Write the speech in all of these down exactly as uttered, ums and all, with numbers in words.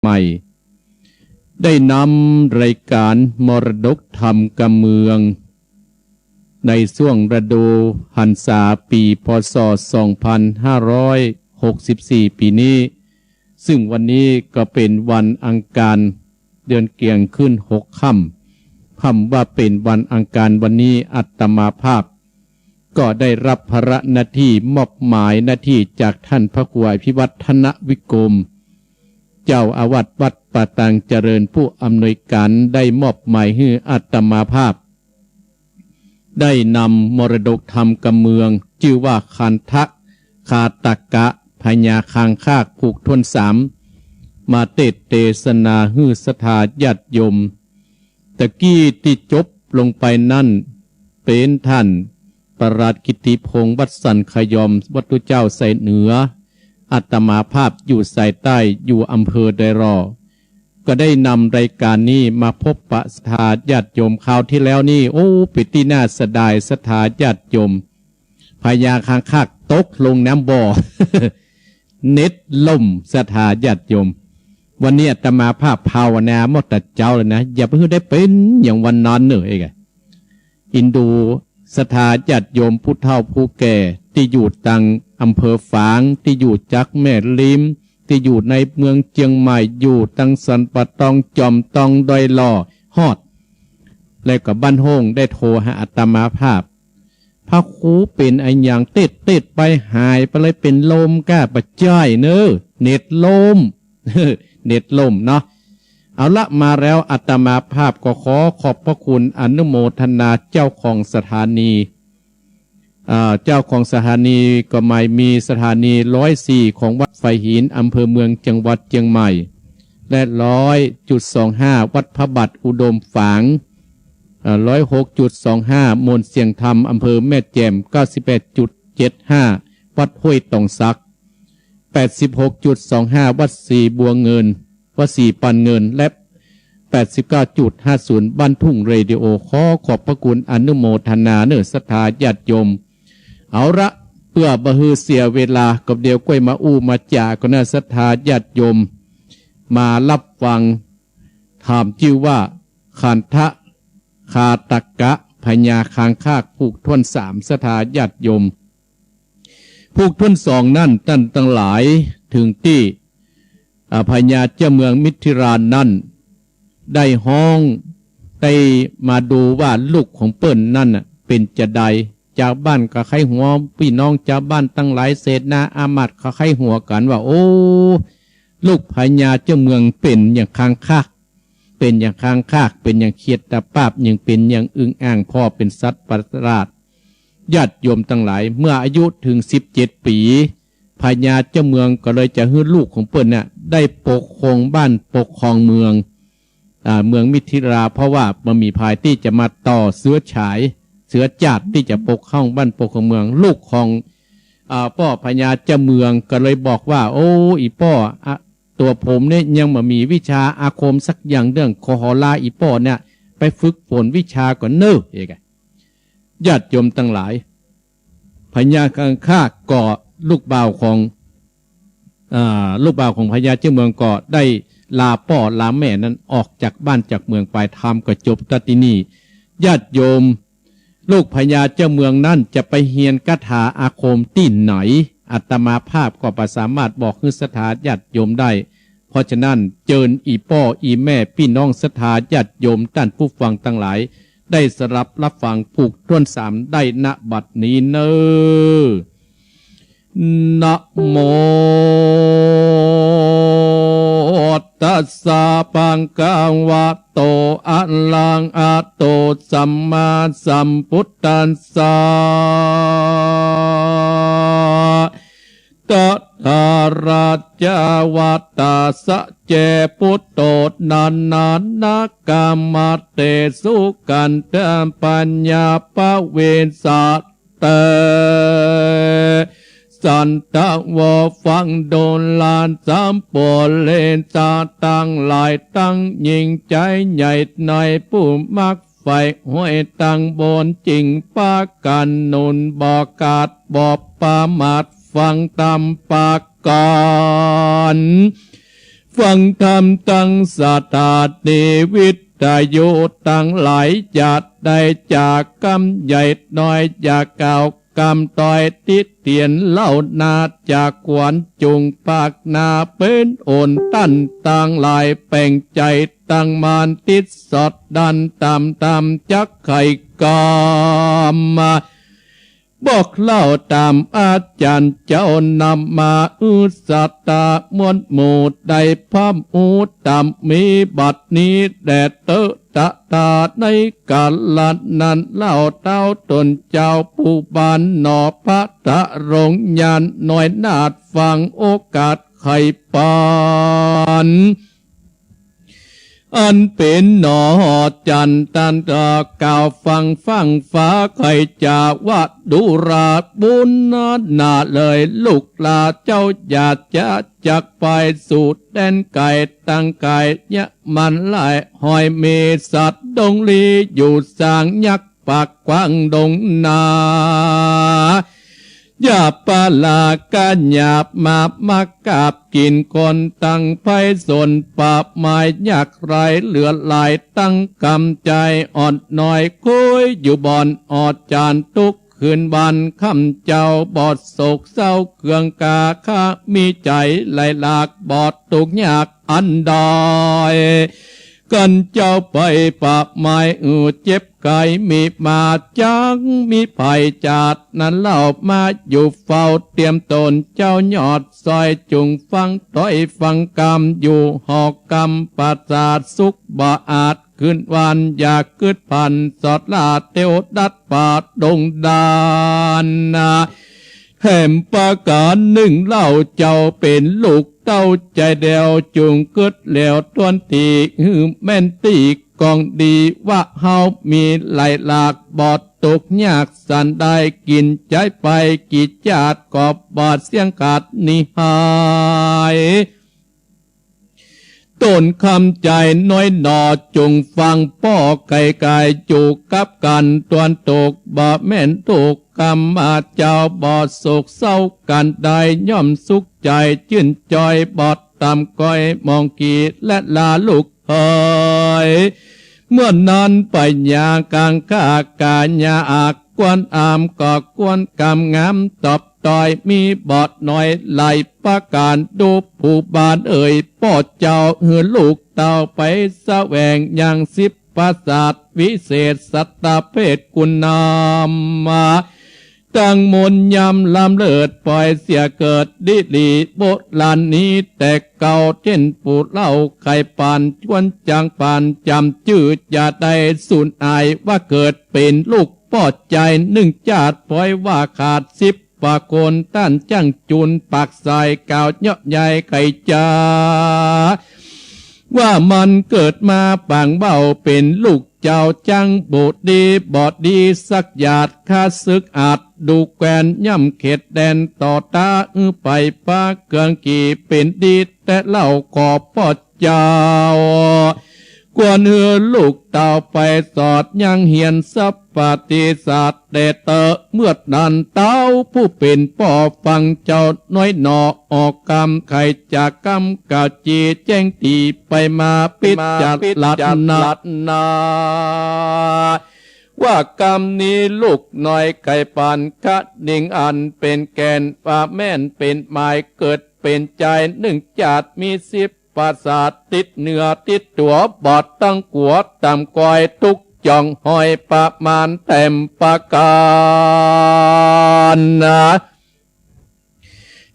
ใหม่ ได้นำรายก๋านมรดกธรรมกำเมือง ในช่วงฤดูหันษาปี พ.ศ. สองพันห้าร้อยหกสิบสี่ ปี๋นี้ ซึ่งวันนี้ก็เป๋นวันอังคาร เดือนเกียงขึ้นหกค่ำ คำว่าเป๋นวันอังคารวันนี้ อาตมาภาพก็ได้ฮับภาระหน้าตี้ มอบหมายหน้าตี้จากต้านพระครูอภิวัฒนวิกรม เจ้าอาวาสวัดป่าตางเจริญ ผู้อำนวยก๋าน ได้มอบหมายหื้ออาตมาภาพ ได้นำมรดกธรรมกำเมือง จื้อว่าคันทะคาตกะ พญาคางคากผูกถ้วนสาม มาเตสน์เตสนาหื้อศรัทธาญาติโยม ตะกี้ตี้จบลงไปนั้น เป๋นต้านปราชญ์กิตติพงษ์ วัดสันขยอม วัตถุเจ้าไซเหนือ อาตมาภาพอยู่ไซใต้ อยู่อำเภอดอยหล่อ ก็ได้นำรายก๋านนี้มาพบปะศรัทธาญาติโยม คราวตี้แล้วนี่ โอ้ เป๋นตี้น่าเสียดายศรัทธาญาติโยม พญาคางคากตกลงน้ำบ่อ เน็ตล่มศรัทธาญาติโยม วันนี้อาตมาภาพภาวนาหมดแต่เจ๊าเลยนะ อย่าไปหื้อได้เป๋นอย่างวันนั้นเน่อเอก อินดูศรัทธาญาติโยมผู้เฒ่าผู้แก่ ตี้อยู่ตางอำเภอฝาง ตี้อยู่จากแม่ริม ตี้อยู่ในเมืองเจียงใหม่ อยู่ตางสันป่าตอง จอมตอง ดอยหล่อ ฮอด แล้วก็บ้านโฮ่ง ได้โทรหาอาตมาภาพ พระครูเป๋นอะหยัง เตสน์เตสน์ไปหายไปเลย เป๋นลมก้า บ่ใจ้เน่อ เน็ตล่ม เน็ตล่มเนาะ เอาละ มาแล้ว อาตมาภาพก็ขอขอบพระคุณอนุโมทนาเจ้าของสถานี อ่า เจ้าของสถานีก็หมายมีสถานีร้อยสี่ ของวัดไฟหิน อำเภอเมือง จังหวัดเจียงใหม่ และร้อยจุดสองห้า วัดพระบาทอุดมฝาง อ่า ร้อยหกจุดสองห้า โมนเสียงธรรม อำเภอแม่แจ่ม เก้าสิบแปดจุดเจ็ดห้า วัดห้วยตองสัก แปดสิบหกจุดสองห้า วัดสีบัวเงิน วัดสีปันเงิน และ แปดสิบเก้าจุดห้าศูนย์ บ้านทุ่งเรดิโอ ขอขอบพระคุณอนุโมทนาเน่อศรัทธาญาติโยม เอาละ เปื้อบ่หื้อเสียเวลา ก็เดี๋ยวก้อยมาอู้มาจ๋าก่อเน่อศรัทธาญาติโยม มาฮับฟัง ถามจื้อว่า คันทะคาตกะ พญาคางคากผูกถ้วนสาม ศรัทธาญาติโยม ผูกถ้วนสองนั้น ต้านตังหลาย เถิงตี้ อ่า พญาเจ้าเมืองมิถิราชนั้น ได้ฮ้อง ได้มาดูว่าลูกของเปิ้นนั้นน่ะ เป๋นจาใด จาวบ้านก็ใค่หัว ปี้น้องจาวบ้านตังหลาย เสนาอามาตย์ก็ใค่หัวกั๋นว่า โอ้ ลูกพญาเจ้าเมืองเป๋นอย่างคางคาก เป๋นอย่างคางคาก เป๋นอย่างเขียดตาปาบ ยังเป๋นอย่างอึ่งอ่าง เพราะเป๋นสัตว์ประหลาด ญาติโยมตังหลาย เมื่ออายุเถิงสิบเจ็ดปี๋ พญาเจ้าเมืองก็เลยจะหื้อลูกของเปิ้นน่ะ ได้ปกครองบ้านปกครองเมือง อ่า เมืองมิถิราช เพราะว่าบ่มีใผตี้จะมาต่อเสื้อฉาย เสื้อจ้าดตี้จะปกครองบ้านปกครองเมือง ลูกของ อ่า ป้อพญาเจ้าเมืองก็เลยบอกว่า โอ้ อี่ป้อ อ่ะ ตั๋วผมเนี่ยยังบ่มีวิชาอาคมสักอย่างเตื้อ ขอลาอี่ป้อเนี่ยไปฝึกฝนวิชาก่อนเน่อ เอก ญาติโยมตังหลาย พญาคางคากก็ลูกบ่าวของ อ่า ลูกบ่าวของพญาเจ้าเมืองก็ได้ลาป้อลาแม่นั้นออกจากบ้านจากเมืองไป ธรรมก็จบตั๊ดตี้นี่ ญาติโยม ลูกพญาเจ้าเมืองนั้นจะไปเฮียนคาถาอาคมตี้ไหน อาตมาภาพก็บ่สามารถบอกหื้อศรัทธาญาติโยมได้ เพราะฉะนั้นเจิญอี่ป้ออี่แม่ปี้น้องศรัทธาญาติโยมต้านผู้ฟังตังหลาย ได้สดับฮับฟังผูกถ้วนสามได้ ณ บัดนี้เน่อ นะโม ตัสสะ ภะคะวะโต อะระหะโต สัมมาสัมพุทธัสสะ ตถาราชาวัตตาสะเจ ปุตโต นานานาคามาเตสุ ขันธะปัญญาปะเวสา เต สันตะวอ ฟังดูราสะ ปุเรชาตังหลายตังหญิงใจ๋ใหญ่ในผู้มักใฝ่ห้วยตังบน จึงปากั๋นหนุนบ่ขาดบ่ประมาท ฟังธรรมปากั๋น ฟังธรรมตังสถานีวิทยุตังหลาย จะได้จากกำใหญ่น้อย อย่ากล่าวกำตอยติเตียนเล่านา จะขวัญจุงปากนา เปิ้นโอนต้านตังหลาย แป๋งใจ๋ตังมานติดสอดดัน ต๋ามธรรมจักไขกำ บอกเล่าต๋ามอาจ๋ารย์เจ้านำมา อือสัตตาม่วนหมู่ ได้พร่ำอู้ต๋ามมี บัดนี้แด่เต๊อะตะตา ในกาละนั้นเล่า เต๊าต๋นเจ้าผู้บานหนอ พระตะรงค์ญาณน้อยนาฏ ฟังโอกาสไขปาน อันเป๋นหนอหอจันทร์ ตันเอ่อกล่าวฟังฟั่งฟ้า ใค่จะว่าดูราบุญนาเลย ลูกหลานเจ้าอย่าจะจักไปสู่แดนไก๋ ตังไก๋เยียะมันหลาย หอยมีสัตว์ดงลีอยู่ สร้างยักษ์ปากกว้างดงนา อย่าปะลากะหยาบมา มากราบกิ๋นคนตังไพศาล ป่าไม้ยากไร้เหลือหลาย ตังกำใจ๋อ่อนน้อย คุยอยู่บ่อนออดจาน ทุกคืนวันค่ำ เจ้าบ่โศกเศร้าเคืองกา ข้ามีใจ๋ไหลหลาก บ่ตุ๊กข์ยากอันใด กันเจ้าไปป่าไม้ อือเจ็บไข้มีมา จักมีภัยจาตินั้นเล่า มาอยู่เฝ้าเตียมต๋น เจ้ายอดซอยจุงฟังถ้อยฟังกำ อยู่หอกำปราสาทสุขบ่อาจ คืนวันอย่ากึ๊ดพลัน สอดลาเตียวดัดป่าดงดานนา แหมประก๋านนึ่งเล่า เจ้าเป๋นลูกเต้าใจ๋แดว จุงกึ๊ดแล้วถ้วนตี้ หื้อแม่นตี้กองดี ว่าเฮามีไหลหลาก บ่ตุ๊กข์ยากสันใด กิ๋นใจ๊ไปกี่จาติ ก็บ่เสี้ยงขาดหนีหาย ต๋นคำใจ๋น้อยหนอ จุงฟังป้อไก๋ๆ อยู่กับกั๋นตวนตุ๊กข์ บ่แม่นตุ๊กข์กำมา เจ้าบ่โศกเศร้ากั๋นใด ย่อมสุขใจ๋จื้นจอย บ่ต่ำก้อยมองกี่และลาลูกเอ๋ย เมื่อนั้นไปยากางข้ากายาอัก ควรอามก็ควรกำงาม ตอบตอยมีบ่น้อย หลายประก๋าน ดูผู้บานเอ๋ย ป้อเจ้าหื้อลูกเต้าไปแสวงยังสิบปราสาท วิเศษสัตตะเพศคุณนำมา ตังมนต์ยำล้ำเลิศ ปล่อยเสียเกิดดีหลี โบราณนี้แต่เก่า เจ้นผู้เล่าไขปาน ชวนจางปานจำจื้อ อย่าได้สูญอาย ว่าเกิดเป๋นลูกป้อใจ๋นึ่งจาติ ปล่อยว่าขาดสิบประโคน ต้านจั้งจูนปากสาย กล่าวเยาะใยไขจ๋า ว่ามันเกิดมาปางเบ้า เป๋นลูกเจ้าจั้งบ่ดี บ่ดีสักหยาด ข้าศึกอาจดูแควน ย่ำเขตแดนต่อต้า อื้อไปปาเกืองกี่ เป๋นดีแต่เล่า ขอป้อเจ้า ควรหื้อลูกเต้าไปสอดยังเฮียนสัพปะติศาสตร์แด่เต๊อะ เมื่อนั้นเต้าผู้เป๋นป้อฟังเจ้าน้อยหนอ ออกกำไขจากกำกล่าวจีแจ้งตี้ไปมา ปิดจัดลัดนัดนา ว่ากำนี้ลูกน้อยไขปาน คะนิงอันเป๋นแก่น ว่าแม่นเป๋นหมาย เกิดเป๋นใจ๋นึ่งจาติ มีสิบ ปราสาท ติดเนื้อติดตั๋ว บ่ตังกั๋วต่ำก้อย ตุ๊กจ่องห้อยประมาณแต้มประก๋านนา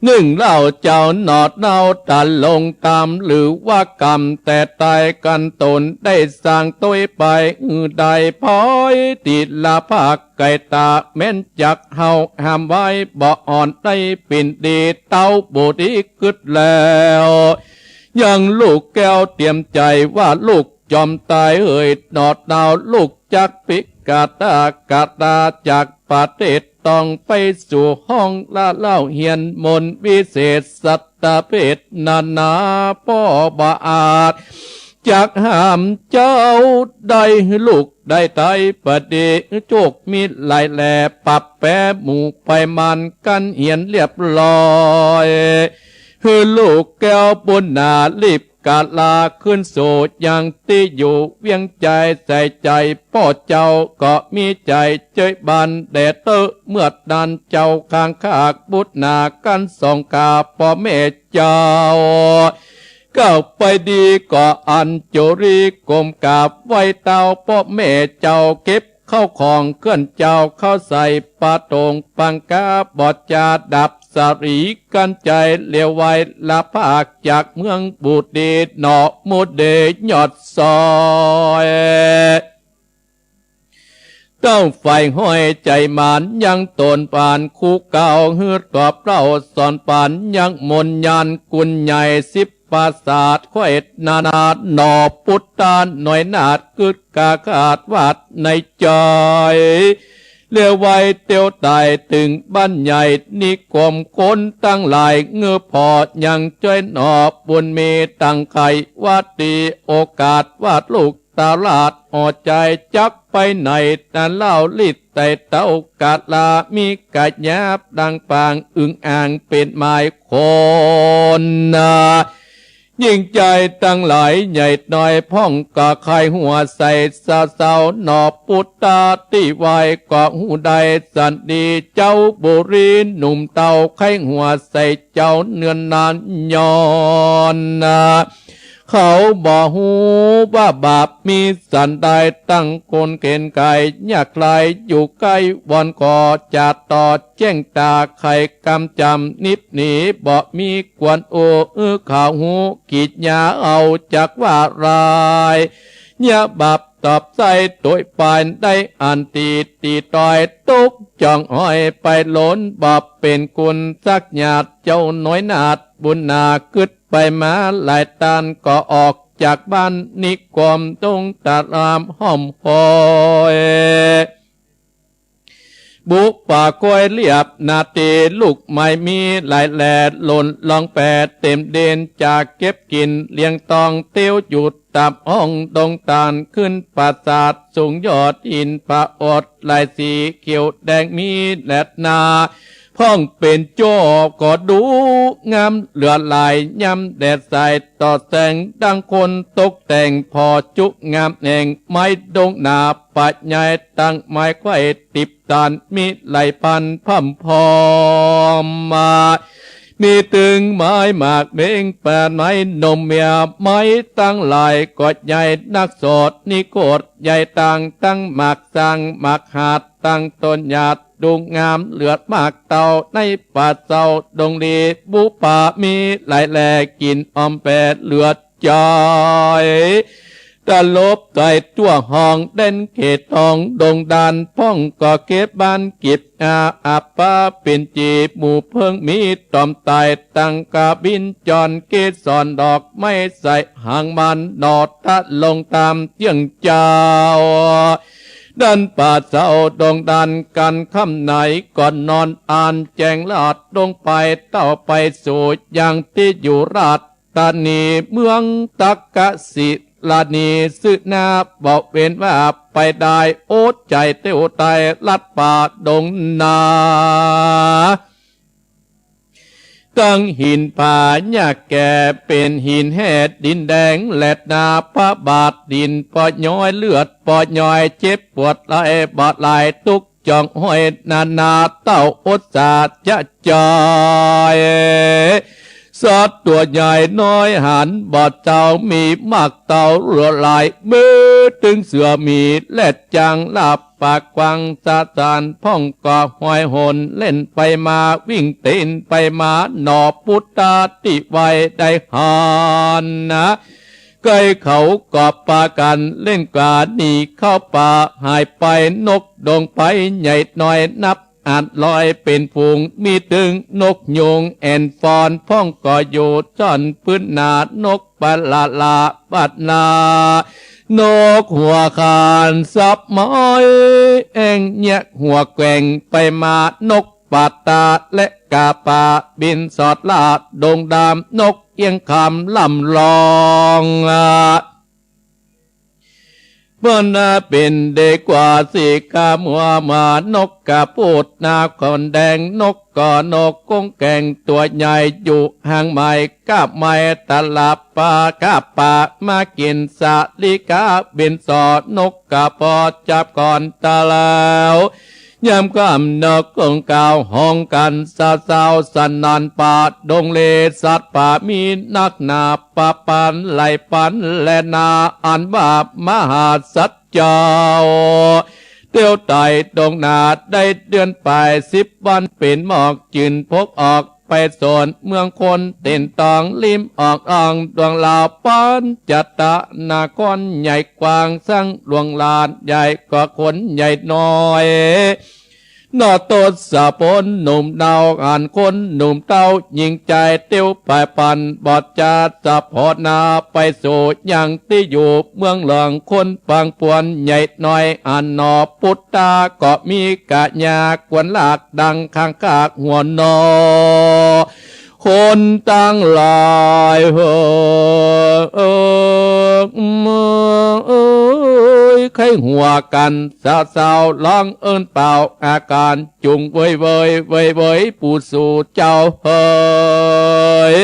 นึ่งเล่าเจ้าหนอดเน่าต๋าลงต๋าม หรือว่ากำแต่ต๋ายกั๋นต๋น ได้สร้างตวยไป อือได้พอยตี้ละภาค ไก่ต๋าแม้นจักเฮาห้ามไว้ บ่อ่อนได้เป๋นดี เต้าบ่ดีกึ๊ดแล้ว ยังลูกแก้วเตียมใจ๋ ว่าลูกจอมต๋ายเอ๋ย หนอดเน่าลูกจักปิกาตากาตา จากประเทศต้องไปสู่ห้องละเล่าเฮียนมนต์ วิเศษสัตตะเพศนานา ป้อบ่อาจจักห้ามเจ้าได้ ลูกได้ต๋ายปะดี โจคมีหลายแหล่ ปรับแป๋หมู่ไปมันกั๋นเฮียนเรียบร้อย คือลูกแก้วบุญนารีบกราบขึ้นสู่ยังตี้อยู่เวียงใจ๋ ใส่ใจ๋ป้อเจ้าก็มีใจ๋เจยบานแด่เต๊อะ เมื่อนั้นเจ้าข้างคากบุญนากันสองข้าป้อแม่เจ้า ก้าวไปดีก็อัญชลีก้มกราบไหว้เต้าป้อแม่เจ้า เก็บข้าวของเครื่องเจ้าเข้าใส่ปาโตงปังกา บ่จาดับสะหลีกั๋นใจ๋ เหลียวไหว้ลาภาคจากเมืองบุรีหน่อ หมู่เดยอดซอย เต้าฝ่ายห้อยใจ๋หมานยังต๋นปานครูเก่า หื้อตอบเล่าสอนปันยังมนต์ญาณกุญใหญ่ สิบประสาทไขว้นานาหน่อ ปุตตาน้อยนาฏกึ๊ดกาขาดวาดในใจ๋ เหลียวไหว้เตียวต๋ายเถิงบ้านใหญ่นิคม คนตังหลายเงื้อผ่อยังจ้อยหน่อ บุญมีตังใค่ว่าดี โอกาสว่าลูกตาลาดอ่อใจ๋ จักไปไหนนั้นเล่า รีบไต่เต้ากราบลา มีกายหยาบดังปางอึ่งอ่างเป๋นหมายคนนา หญิงใจ๋ตังหลายใหญ่น้อยพ่องก็ใค่หัวใส่สาวๆ หน่อ ปุตตาตี้ไหว้ก็ฮู้ได้สันดี เจ้าบุรีหนุ่มเต้าใค่หัวใส่เจ้าเนือนนานย้อนนา เขาบ่ฮู้ว่าบาปมีสันใด ตั้งคนเข็ญไขยากไขลอยู่ใก้วอน ก็จะต่อแจ้งต๋าไขกำจ๋ำ นิบหนีบ่มีควรอู้ อื้อเขาฮู้กิจยาเอาจักว่าลาย ยาบาปตอบใส่โตยปานได้อันตี ตีตอยตกจ่องห้อยไปหลน บ่เป๋นคุณสักหยาด เจ้าน้อยนาฏบุญนากึ๊ดไปมาหลายตาน ก็ออกจากบ้านนิคมตรงตะรามห้อมหอย บุปผาก้อยเลียบนาตี ลูกไม้มีหลายแหล่ หล่นลองแปดเต็มดิน จะเก็บกิ๋นเลี้ยงตอง เตียวอยู่ต๋ามห้องดงตาน ขึ้นปราสาทสูงยอดหิน ผะอดลายสีเขียวแดงมีแลนา พ่องเป๋นโจ้ก็ดูงามเหลือหลาย ยามแดดส่ายต่อแสง ดังคนตกแต่ง ผ่อจุงามแหน่ง ไม้ดงนาป่าใหญ่ ตั้งไม้ไขว้ติบตาน มีหลายพันพร่ำพร้อมมา มีตึงไม้หมากเม้ง แปดไม้นมเมีย ไม้ตังหลายก็ใหญ่นักโสด นิโคตรใหญ่ต่าง ตั้งหมากสังหมากหาด ตั้งต้นหยาด ดูงามเหลือหมากเต้า ในป่าเศร้าดงหลี บุปผามีหลายแหล่ กิ๋นอ่อมแปดเหลือใจ๋ ตลบใส่ตั๋วห้องเด่นเขตทองดงดาน พ่องก็เก็บบ้านกิบอา อับปาเป๋นจี หมู่เพิ่งมีต๋อมต๋าย ตั้งกาบินจร เกสรดอกไม้ใส่หางมัน หน่อตะลงต๋ามเตี้ยงเจ้า ดันป่าเศร้าดงดาน กันค่ำไหนก็นอน อ่านแจ้งลาดลงไป เต้าไปสู่ยังตี้อยู่ราชธานี เมืองตักกศิลานี ซื่อหน้าบ่เว้นว่าไปได้ อดใจ๋เตียวต๋ายลัดป่าดงนา ตั้งหินผาหญ้าแก่ เป๋นหินแห่ดินแดงแลนา พระบาทดินปอย้อย เลือดปอย้อย เจ็บปวดหลายบาดหลาย ตุ๊กจ่องห้อยนานา เต้าอดสาจะจ่อย สัตว์ตั๋วใหญ่น้อยหันบ่เจ้า มีมากเต้าเหลือหลาย มีตึงเสือหมีแลดจาง ลาบปากกว้างสะสาน พ่องก็ห้อยหนเล่นไปมา วิ่งเต้นไปมา หน่อปุตตาตี้ไหว้ได้หันนา ใก้เขาก็ปากั๋นเล่นก๋าหนีเข้าป่าหายไป นกดงไพรใหญ่น้อยนับ อาจร้อยเป๋นฝูง มีตึงนกยูงแอ่นฟอน พ่องก็อยู่ซ่อนปื๊นนา นกปะละละบัดนา นกหัวขานสับไม้แอ่ง เยียะหัวแกว่งไปมา นกปาตาและกาปาบินสอดลาดดงดาม นกเอี้ยงคำล่ำร้อง ปิ้นนาเป๋นดีกว่าสิขามัวมา นกกะปูดหน้าขนแดง นกก็นกกงแก๋งตั๋วใหญ่ อยู่ห่างไหมกาบไหมตะหลับปลากาบป๋า มากิ๋นสาลิกาเป๋นส่อ นกกะปอจับก่อนตะแล้ว ยามค่ำนกกงกาวฮ้องกั๋นซาวๆ สนั่นป่าดงเล สัตว์ป่ามีนักหนา ปะปานไหลปันแลนา อันว่ามหาสัตว์เจ้า เตียวไต่ดงนาได้เดือนปลาย สิบวันเป๋นหมอก จืนพกออกไปสน เมืองคนเต็นตอง ริมอ่องอ่องดวงลาว ปัญจตะนครใหญ่กว้าง สังหลวงลานใหญ่ก็คนใหญ่น้อย นอตสะพลหนุ่มเนา หันคนหนุ่มเต้า หญิงจายเตียวปายปัน บอดจาสะพอนา ไปสู่ยังตี้อยู่ เมืองหลวงคนปางปวนใหญ่น้อย อันหนอปุตตาก็มีกะยากวนลากดังข้างคากหัวนอ คนตังหลายเฮอ เอิกเมืองเอ้ย ใค่หัวกั๋นสาวๆ ฮ้องเอิ้นเป่าอาก๋าน จุงเวยเวยเวยเวย ปู่สู่เจ้าเฮย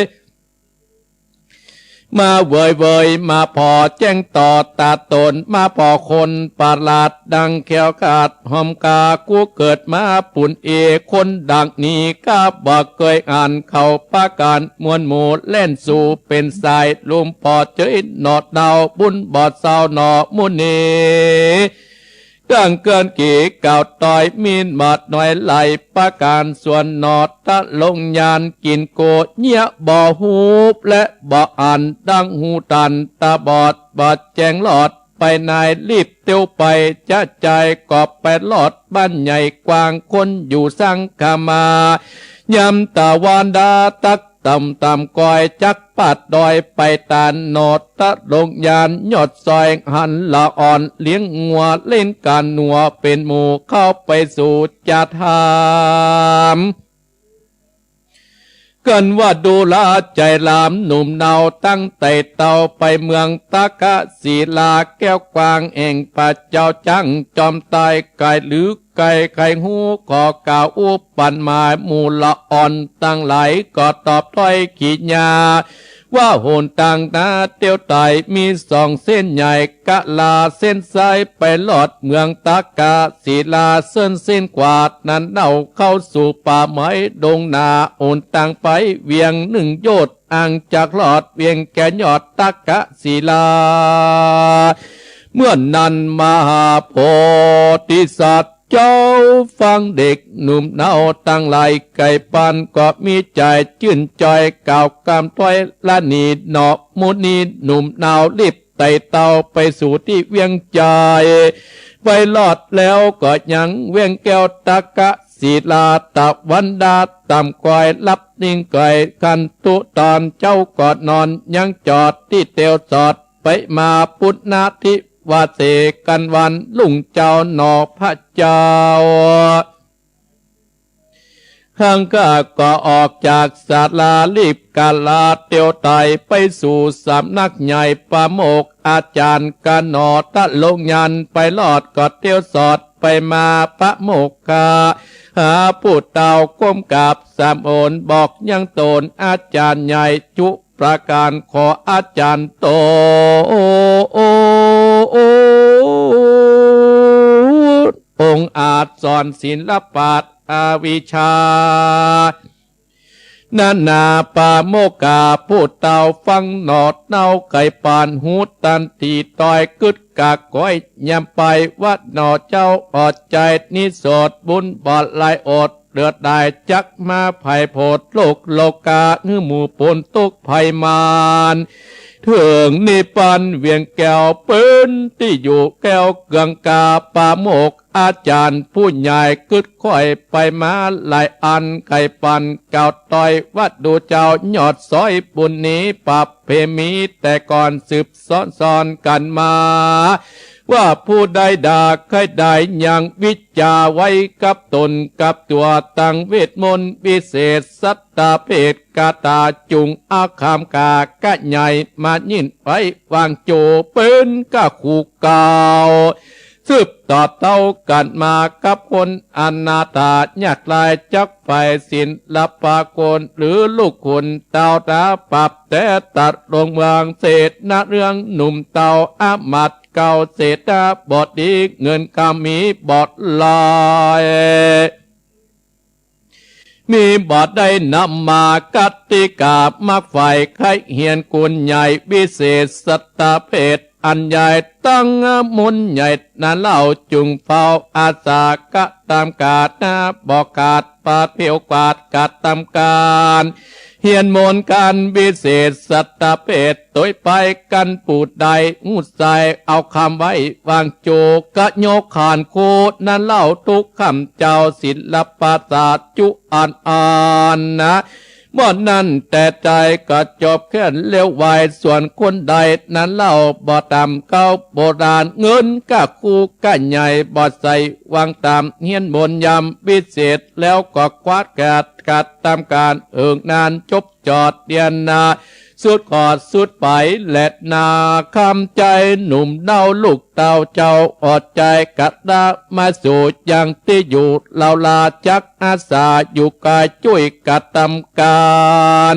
มาเวยเวย มาผ่อแจ้งต่อต๋าต๋น มาผ่อคนประหลาดดังแคล้วคลาด หอมกากู้เกิดมาปูนเอ คนดังนี้ข้าบ่เกยหัน เขาปากั๋นมวลหมู่แล่นสู่เป๋นสาย ลุมผ่อเจยหนอเนา บุญบ่เศร้าหนอมุนี ดังเกื้อนกี่กล่าวตอย มีนมาดน้อยไหล ปากั๋นส่วนหนอตะลงยาน กิ๋นโกเยียะบ่ฮู้และบ่อัน ดังหูตันต๋าบอด บ่แจ้งลอดไปใน รีบเตียวไป จะจายก็ไปลอด บ้านใหญ่กว้าง คนอยู่สังคมา ยามตะวันดาตักต่ำต่ำก้อย จักปาดดอยไปตานหนอตะลงยาน ยอดซอยหันละอ่อน เลี้ยงงัวเล่นก๋านหนัว เป๋นหมู่เข้าไปสู่จะถาม กั๋นว่าดูราใจ๋หลามหนุ่มเนา ตั้งไต่เต้าไปเมืองตะกะศิลา แก้วกว้างแห่งพระเจ้าจั๊ง จอมตายไก๋หรือไก๋ ใค่ฮู้ขอกล่าวอุปมา หมู่ละอ่อนตังหลาย ก็ตอบถ้อยกิริยา ว่าหนตางนาเตียวไต่มีสองเส้นใหญ่ กะลาเส้นซ้ายไปลอดเมืองตะกะศิลา เซิ่นเส้นขวานั้นเน่าเข้าสู่ป่าไม้ดงนา หนตางไปเวียงนึ่งโยชน์ ห่างจากลอดเวียงแก้วยอดตะกะศิลา เมื่อนั้นมหาโพธิสัตว์ เจ้าฟังเด็กหนุ่มเนาตังหลาย ไก่ปันก็มีใจ๋จื้นจอย กล่าวกำถ้อยละนีหนอ มุนีหนุ่มเนารีบไต่เต้าไปสู่ตี้เวียงใจ๋ ไปลอดแล้วก็ยังเวียงแก้วตะกะศิลา ตะวันดาต่ำก้อยลับนิ่งไก๋ ขันธุตอนเจ้าก็นอน ยังจอดตี้เตียวสอด ไปมาปุณณทิวาเส กั๋นวันรุ่งเจ้าหนอพระเจ้า หั้นข้าก็ออกจากศาลา รีบกะลาเตียวไต่ไปสู่สำนักใหญ่ปาโมกข์อาจ๋ารย์ กั๋นหนอตะลงยาน ไปลอดก็เตียวสอดไปมา ปาโมกขะ หาผู้เต้าก้มกราบสามหน บอกยังต๋นอาจ๋ารย์ใหญ่จุประก๋าน ขออาจ๋ารย์ต๋น องค์อาจสอนศิลปะอวิชชา นานาปาโมกขา ผู้เต้าฟังหนอเนาไก่ปัน ฮู้ตันตี้ต้อยกึ๊ดกากก้อย ยามไปวัดหนอเจ้าออดใจ๋ นิโสดบุญบอดหลายอด เดือดดายจักมาไผ่โผดโลกโลกา หื้อหมู่ป๊นตุ๊กข์ภัยมาร เถิงนิพพานเวียงแก้ว เป๋นตี้อยู่แก้วเกืองกา ปาโมกข์อาจ๋ารย์ผู้ใหญ่กึ๊ดค่อยไปมาหลายอัน ไก่ปันกล่าวต้อยว่าดูเจ้ายอดซอยบุญนี้ ประเพณีแต่ก่อนสืบซ้อนๆ กั๋นมา ว่าผู้ใดดากใค่ได้ยังวิชาไว้กับต๋นกับตั๋วตังเวทมนต์วิเศษสัตตะเพท กาตาจุ่งเอาคำก๋าก๋าใหญ่มายิ่นไว้วางโจ เป๋นก้าคู่เก่า สืบต่อเต้ากั๋นมากับคนอนาถายากไร้ จักใฝ่ศิลปะคนหรือลูกขุนเต้าต๋า ปรับแต่ตัดลงวางเสนาเรื่องหนุ่มเต้า อำมาตย์เก่าเสนาบดี เงินคำมีบ่หลาย มีบ่ได้นำมากติกา มักใฝ่ใค่เฮียนคุณใหญ่วิเศษสัตตะเพทอันใหญ่ ตังมนต์ใหญ่นั้นเล่า จุ่งเฝ้าอาสากระตำก๋านนา บ่ขาดปาดเผียวกวาดกระตำก๋าน เฮียนมนต์ก๋านวิเศษสัตตะเพท โตยไปกั๋นผู้ใด ฮู้ใส่เอาคำไว้วางโจ กะโยขานโคนั้นเล่า ทุกค่ำเจ้าศิลปะศาสตร์จุอันอันนะ บ่นั้นแต่ใจ๋ก็จบแค่นเลี้ยวไหว ส่วนคนใดนั้นเล่า บ่ต๋ามเก่าโบราณ เงินก้าคู่ก้าใหญ่ บ่ใส่วางต๋าม เฮียนมนต์ยำวิเศษ แล้วก็คว้าแกดกัดตำก๋าน เอิงนานจบจอดเตียนนา สุดขอดสุดไปแลนา คำใจ๋หนุ่มเน่าลูกเต้าเจ้า อดใจ๋กระด้ามาสู่ยังตี้อยู่ เฮาลาจักอาสาอยู่ไก๋ จุ้ยกระตำก๋าน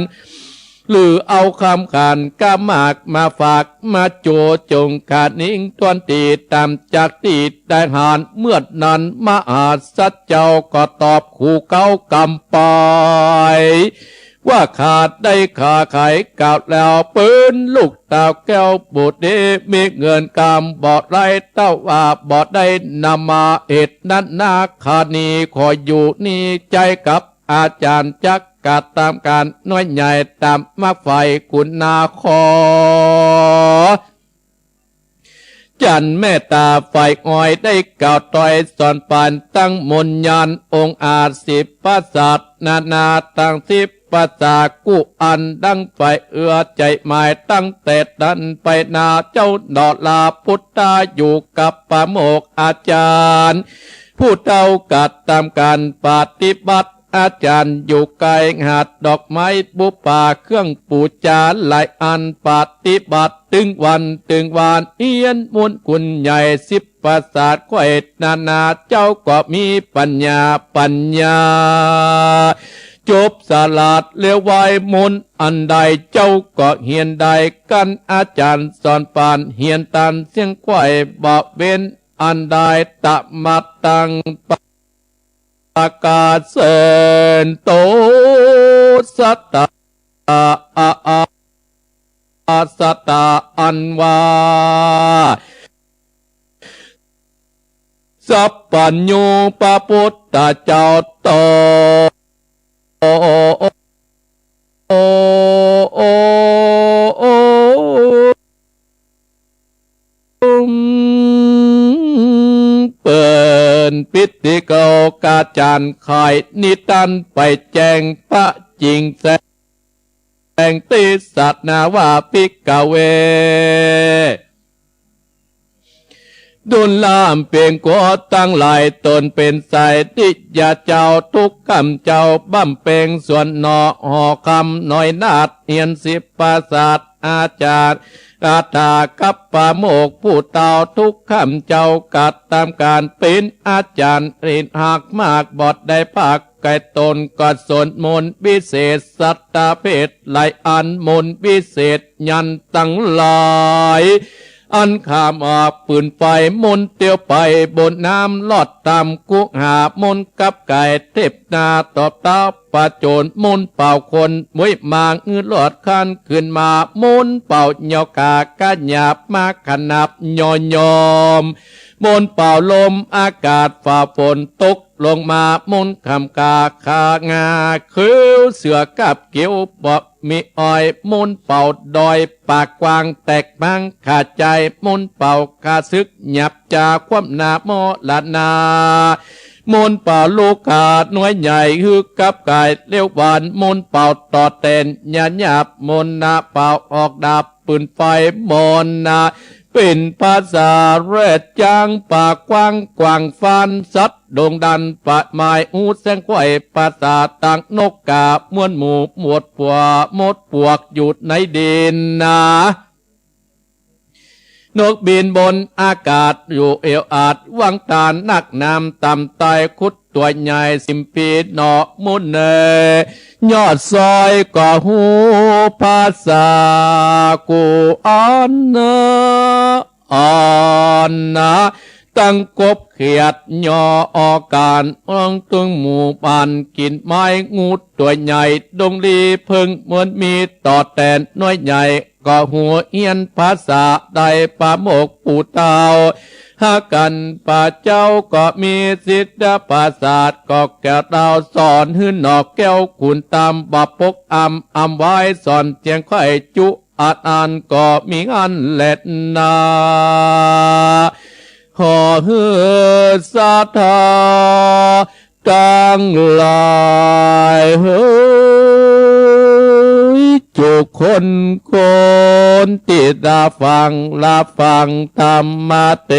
หรือเอาคำขันก๋ามากมาฝากมาโจ จุ่งขะนิงต้วนตี้ต๋ามจากตี้ได้หาน เมื่อนั้นมหาสัตว์เจ้าก็ตอบคู่เก่ากำไป ว่าข้าได้ข้าไขกล่าวแล้ว เป๋นลูกเต้าแก้วบุตรี มีเงินกำบ่หลาย แต่ว่าบ่ได้นำมา เหตุนั้นนาคานีขออยู่นี่ใจ๋กับอาจ๋ารย์ จักกระตำก๋านน้อยใหญ่ ต๋ามมาฝ่ายคุณนาขอ จันเมตต๋าฝ่ายอ้อย ได้กล่าวตอยสอนปาน ตังมนต์ญาณองค์อาจสิบประสาทนานา ตังสิบประสาทกู้อันดังฝ่ายเอื้อใจ๋หมาย ตั้งแต่นั้นไปนาเจ้าหนอลา พุทธาอยู่กับปาโมกข์อาจ๋ารย์ ผู้เต้ากระตำก๋านปฏิบัติ อาจ๋ารย์อยู่ไก๋ หาดดอกไม้บูปาเครื่องปู๋จาหลายอัน ปฏิบัติตึงวันตึงวาน เฮียนมนต์คุณใหญ่สิบประสาท ไขว้นานา เจ้าก็มีปัญญาปัญญา จบสลาดเลี้ยวไหว มนต์อันใด เจ้าก็เฮียนได้ กั๋นอาจ๋ารย์สอนปาน เฮียนตันเสียงไขว้ บ่เว้นอันใด ตะมาตังปะ ประกาศเสินโตสัตตะ อา อา สัตตะอันว่า สัพพัญญูพระพุทธเจ้าต๋น เปิ้นปิติเกากาจารย์ไขนิทานไปแจ้งพระจิ่งแสงเตสนาว่า ภิกขเว ดุลลามเปียงกั๋วตังหลาย ต๋นเป๋นไสยนิยาเจ้า ทุกค่ำเจ้าบำเพ็งสวดหน่อหอคำน้อยนาฏ เฮียนสิบประสาทอาจ๋ารย์ อาถากับปาโมกข์ผู้เต้า ทุกค่ำเจ้ากระตำก๋าน เป๋นอาจ๋ารย์เรียนหากมาก บ่ได้พัก ไก๋ต๋นก็สวดมนต์วิเศษสัตตะเพทหลายอัน มนต์วิเศษยันต์ตังหลาย อันข้ามออกปืนไฟ มนต์เตียวไปบนน้ำ ลอดต๋ามกุหา มนต์กับไก๋เทพนาตอบเต้าประโจร มนต์เป่าคนมุ้ยมาง หื้อลอดคันขึ้นมา มนต์เป่าเหยี่ยวกากะหยาบมาขนาบยอยอม มนต์เป่าลมอากาศฝ่าฝนตกลงมา มนต์คำกาขางา เขียวเสือกับเขียวบ่มีอ้อย มนต์เป่าดอยปากกว้างแตกพังขาดใจ มนต์เป่าข้าศึกหยาบจาคว่ำหน้ามรณา มนต์เป่าลูกาน้อยใหญ่หื้อกับก๋ายเลี้ยวหวาน มนต์เป่าต่อแตนยาหยาบ มนต์นาเป่าออกดาบปืนไฟ มนต์นา เป๋นภาษาแรดจ๊าง ปากกว้างกว่างฟาน สัตว์โด่งดันปะมาย ฮูแสงไขว่ ภาษาต่างนกกา มวลหมู่หมดปั๋วหมดปวกอยู่ในดินนา นกบินบนอากาศอยู่เอวอาด หวังตานนักน้ำต่ำใต้ ขุดตั๋วใหญ่สิมปี๋หนอมูลเนย ยอดซอยก็ฮู้ภาษากู้อันนะ อันนะ ตังกบเขียดยอออกการ อ้องตึงหมู่บ้านกิ๋นไม้ งูตั๋วใหญ่ดงลีเพิ่ง เหมือนมีต่อแตนน้อยใหญ่ ก็ฮูเฮียนภาษาได้ ปาโมกข์ปู่เฒ่าหากั๋น พระเจ้าก็มีสิทธาภาษา ก็แก้วดาวสอนหื้อหนอกแก้ว ขุนตามบ่ปกอำ อำไว้สอนเจียงไขว่จุ อันอันก็มีอันแลนา ขอหื้อศรัทธาตังหลายเฮย จุคนคนตี้ได้ฟัง ได้ฟังธรรมเต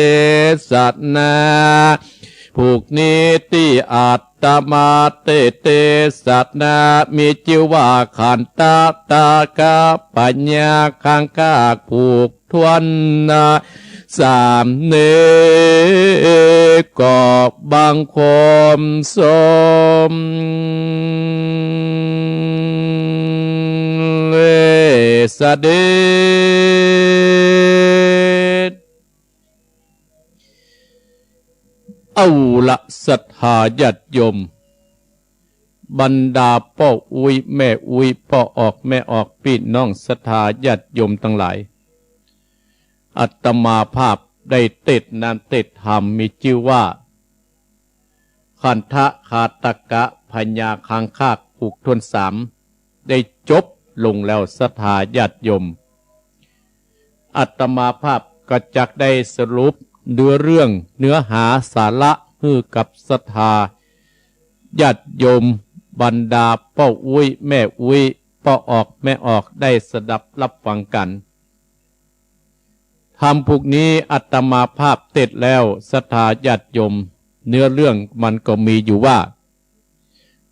สนา ผูกนี้ตี้อาตมาเตสนา มีจื้อว่าขันธะตากะปัญญาคังคาก ผูกถ้วนนะ สามนี้ก็บังคมสมเดชเสด็จ เอาละ ศรัทธาญาติโยม บรรดาป้ออุ๊ยแม่อุ๊ย ป้อออกแม่ออก ปี้น้องศรัทธาญาติโยมตังหลาย อาตมาภาพได้เตสน์นานเตสน์ธรรม มีจื้อว่า ขันธะคาตกะปัญญาคังคาก ผูกถ้วนสาม ได้จบลงแล้ว ศรัทธาญาติโยม อาตมาภาพก็จักได้สรุปเนื้อเรื่อง เนื้อหาสาระหื้อกับศรัทธาญาติโยม บรรดาป้ออุ๊ยแม่อุ๊ย ป้อออกแม่ออก ได้สดับรับฟังกั๋น ธรรมผูกนี้อาตมาภาพเตสน์แล้ว ศรัทธาญาติโยม เนื้อเรื่องมันก็มีอยู่ว่า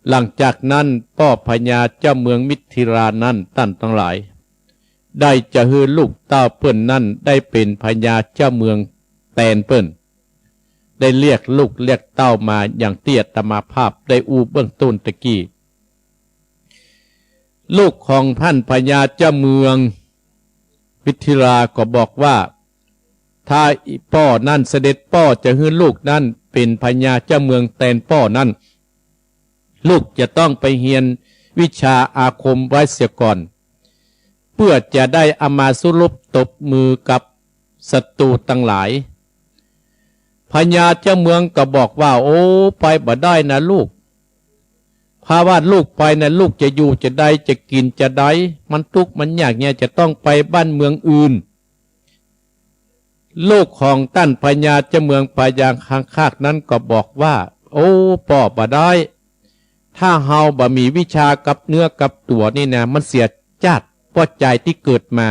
หลังจากนั้นป้อพญาเจ้าเมืองมิถิลานั้น ต้านตังหลาย ได้จะหื้อลูกเต้าเปิ้นนั้นได้เป๋นพญาเจ้าเมืองแตนเปิ้น ได้เรียกลูกเรียกเต้ามาอย่างตี้อาตมาภาพได้อู้เบื้องต้นตะกี้ ลูกของต้านพญาเจ้าเมืองมิถิลาก็บอกว่า ถ้าป้อนั้น เสด็จป้อจะหื้อลูกนั้นเป๋นพญาเจ้าเมืองแตนป้อนั้น ลูกจะต้องไปเฮียนวิชาอาคมไว้เสียก่อน เปื้อจะได้เอามาสู้รบตบมือกับศัตรูตังหลาย พญาเจ้าเมืองก็บอกว่า โอ้ ไปบ่ได้นะลูก เพราะว่าลูกไปนะ ลูกจะอยู่จะใด จะกิ๋นจะใด มันตุ๊กข์มันยากเนี่ย จะต้องไปบ้านเมืองอื่น ลูกของต้านพญาเจ้าเมืองพญาคังคากนั้นก็บอกว่า โอ้ ป้อบ่ได้ ถ้าเฮาบ่มีวิชากับเนื้อกับตั๋วนี่นะ มันเสียจาติป้อจายตี้เกิดมา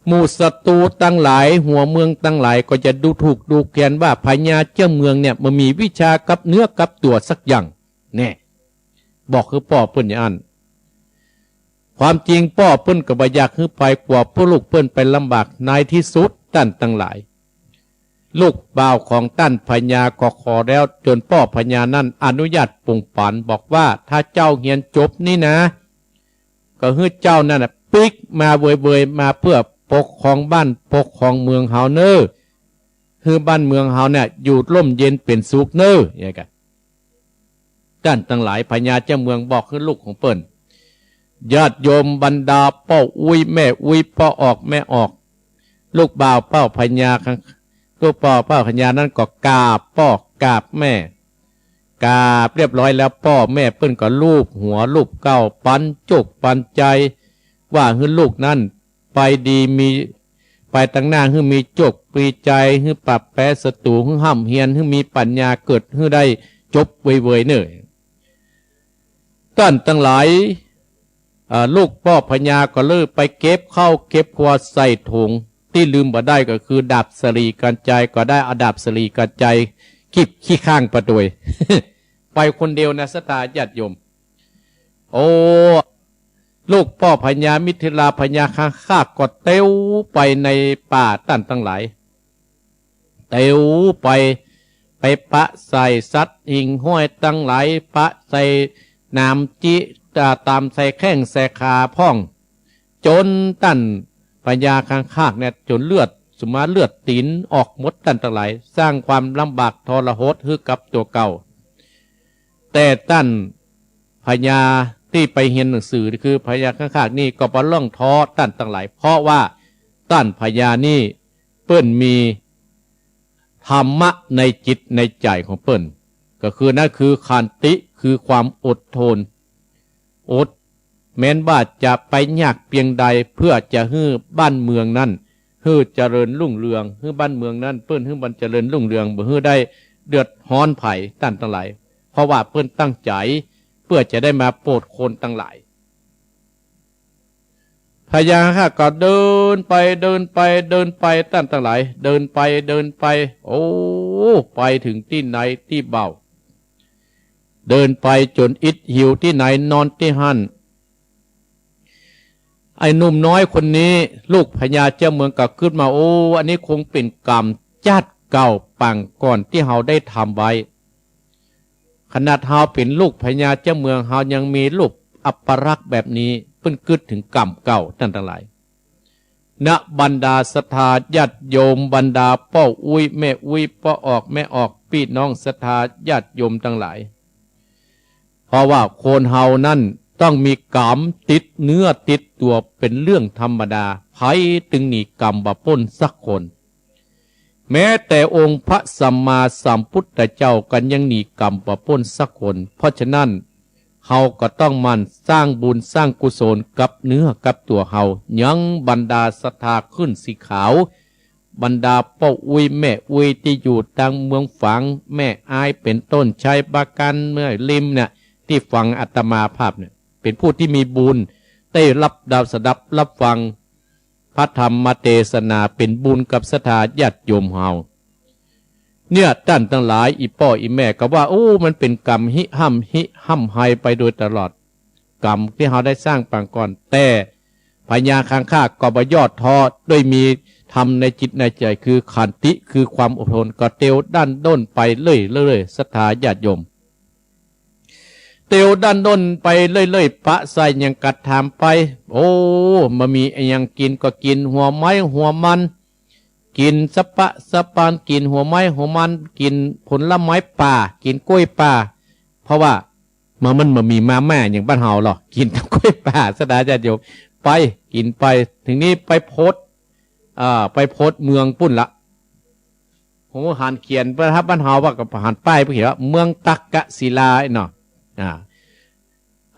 หมู่ศัตรูตังหลาย หัวเมืองตังหลายก็จะดูถูกดูแคลนว่าพญาเจ้าเมืองเนี่ยบ่มีวิชากับเนื้อกับตั๋วสักอย่าง แน่ บอกหื้อป้อเปิ้นอย่างอั้น ความจริงป้อเปิ้นก็บ่อยากหื้อไป กั๋วป้อลูกเปิ้นไปลำบาก ในตี้สุดต้านตังหลาย ลูกบ่าวของต้านพญาก็ขอแล้ว จ๋นป้อพญานั้นอนุญาตปงป๋าน บอกว่าถ้าเจ้าเฮียนจบนี่นะ ก็หื้อเจ้านั่นน่ะปิ๊กมาเวยๆ มาเปื้อปกครองบ้านปกครองเมืองเฮาเน่อ หื้อบ้านเมืองเฮาเนี่ยอยู่ร่มเย็นเป๋นสุขเน่อ อย่างเงี้ยกะ ต้านตังหลาย พญาเจ้าเมืองบอกหื้อลูกของเปิ้น ญาติโยมบรรดาป้ออุ๊ยแม่อุ๊ย ป้อออกแม่ออก ลูกบ่าวป้อพญา ลูกป้อป้อพญานั้นก็กราบป้อกราบแม่ กราบเรียบร้อยแล้ว ป้อแม่เปิ้นก็ลูบหัวลูบเก๊า ปันโจคปันใจ๋ ว่าหื้อลูกนั้นไปดีมี ไปตังหน้า หื้อมีโจคมีใจ๋ หื้อปราบแป๋ศัตรู หื้อฮ่ำเฮียน หื้อมีปัญญา เกิดหื้อได้จบเวยๆ เน่อ ต้านตังหลาย อ่า ลูกป้อพญาก็เลยไปเก็บข้าวเก็บครัวใส่ถุง ตี้ลืมบ่ได้ก็คือดาบสะหลีกัญไชย ก็ได้เอาดาบสะหลีกัญไชยคีบขี้ข้างไปตวย ไปคนเดียวนะศรัทธาญาติโยม โอ้ ลูกป้อพญามิถิลา พญาคังคากก็เตียวไปในป่าต้านตังหลาย เตียวไป ไปปะใส่สัตว์หิ่งห้อยตังหลาย ปะใส่หนามจิ อ่า ตามใส่แข้งใส่ขาพ่อง จ๋นต้านพญาคังคากเนี่ย จ๋นเลือดสุมาเลือดตี๋นออกหมดต้านตังหลาย สร้างความลำบากทรหดหื้อกับตั๋วเก่า แต่ต้านพญาตี้ไปเฮียนหนังสือคือพญาคังคากนี่ก็บ่ล่องท้อต้านตังหลาย เพราะว่าต้านพญานี่เปิ้นมีธรรมะในจิตในใจ๋ของเปิ้น ก็คือนั่นคือขันติ คือความอดทน อด แม้นว่าจะไปยากเปียงใด เพื่อจะหื้อบ้านเมืองนั้น หื้อเจริญรุ่งเรือง หื้อบ้านเมืองนั้น เปิ้นหื้อมันเจริญรุ่งเรือง บ่หื้อได้เดือดฮ้อนใผต้านตังหลาย เพราะว่าเปิ้นตั้งใจ๋เปื้อจะได้มาโปรดคนตังหลาย พญาคังคากก็เดินไปเดินไปเดินไปต้านตังหลาย เดินไปเดินไป โอ้ ไปเถิงตี้ไหนตี้เบ้า เดินไปจ๋นอิดหิวตี้ไหนนอนตี้หั้น ไอ้หนุ่มน้อยคนนี้ ลูกพญาเจ้าเมืองก็กึ๊ดมา โอ้ อันนี้คงเป๋นกรรมจาติเก่าปางก่อนตี้เฮาได้ทำไว้ ขนาดเฮาเป๋นลูกพญาเจ้าเมือง เฮายังมีรูปอัปลักษณ์แบบนี้ เปิ้นกึ๊ดเถิงกรรมเก่าต้านตังหลาย นะ บรรดาศรัทธาญาติโยม บรรดาป้ออุ๊ยแม่อุ๊ย ป้อออกแม่ออก ปี้น้องศรัทธาญาติโยมตังหลาย เพราะว่าคนเฮานั้นต้องมีกรรมติดเนื้อติดตั๋วเป๋นเรื่องธรรมดา ใผตึงหนีกรรมบ่ป๊นสักคน แม้แต่องค์พระสัมมาสัมพุทธเจ้าก็ยังหนีกรรมบ่ป๊นสักคน เพราะฉะนั้น เฮาก็ต้องหมั่นสร้างบุญสร้างกุศลกับเนื้อกับตั๋วเฮา ยังบรรดาศรัทธาขึ้นสีขาว บรรดาป้ออุ๊ยแม่อุ๊ยตี้อยู่ตางเมืองฝาง แม่อายเป๋นต้น ชัยปราการ แม่ริมเนี่ย ตี้ฟังอาตมาภาพเนี่ย เป๋นผู้ตี้มีบุญ ได้รับดาวสดับรับฟัง พระธรรมเตสนาเป๋นบุญกับศรัทธาญาติโยมเฮา เนี่ย ต้านตังหลาย อี่ป้ออี่แม่ก็ว่า โอ้ มันเป๋นกรรมหิฮ่ำหิฮ่ำไฮไปโดยตลอด กรรมตี้เฮาได้สร้างปางก่อน แต่พญาคังคากก็บ่ย่อท้อ ด้วยมีธรรมในจิตในใจ๋ คือขันติ คือความอดทน ก็เตียวดั้นด้นไปเรื่อยๆ ศรัทธาญาติโยม เตียวดั้นด้นไปเรื่อยๆ ปะใส่หยังก็ถามไป โอ้ บ่มีอะหยังกิ๋นก็กิ๋นหัวไม้หัวมัน กิ๋นสะปะสะปาน กิ๋นหัวไม้หัวมัน กิ๋นผลไม้ป่า กิ๋นกล้วยป่า เพราะว่ามัน มันบ่มีมาม่าอย่างบ้านเฮาหรอก กิ๋นแต่กล้วยป่า ศรัทธาญาติโยม ไป กิ๋นไป ทีนี้ไปโผด อ่า ไปโผดเมืองปู้นละ โห หันเขียน ถ้าบ้านเฮาว่าก็หันป้ายไปเขียนว่าเมืองตักกศิลาเนาะ อ่า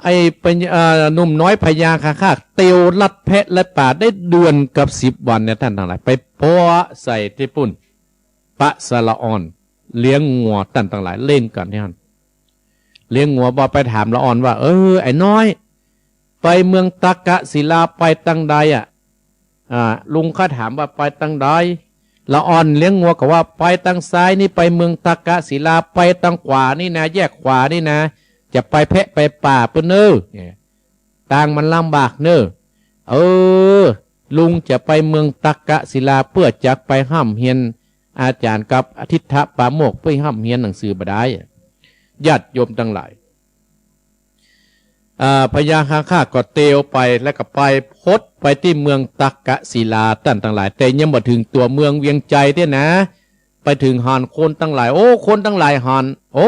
ไอ้เป๋น เอ่อ หนุ่มน้อยพญาคังคากเตียวลัดแพะลัดป่าได้เดือนกับสิบวันเนี่ย ต้านตังหลาย ไปปะใส่ตี้ปู้น ปะใส่ละอ่อนเลี้ยงงัว ต้านตังหลาย เล่นกั๋นตี้หั้น เลี้ยงงัว บ่ไปถามละอ่อนว่า เออ ไอ้น้อย ไปเมืองตักกศิลาไปตางใดอะ อ่า ลุงข้าถามว่าไปตางใด ละอ่อนเลี้ยงงัวก็ว่าไปตางซ้ายนี่ไปเมืองตักกศิลา ไปตางขวานี่นะ แยกขวานี่นะ จะไปแพะไปป่าปู้นเน่อ เนี่ย ตางมันลำบากเน่อ เออ ลุงจะไปเมืองตักกศิลาเปื้อจะไปฮ่ำเฮียนอาจ๋ารย์กับทิฏฐปราโมกข์ เปื้อฮ่ำเฮียนหนังสือบ่ได้ ญาติโยมตังหลาย อ่า พญาคังคากก็เตียวไป แล้วก็ไปโผดไปตี้เมืองตักกศิลา ต้านตังหลาย แต่ยังบ่เถิงตั๋วเมืองเวียงใจ๋เตื้อนะ ไปเถิงหันคนตังหลาย โอ้ คนตังหลายหัน โอ้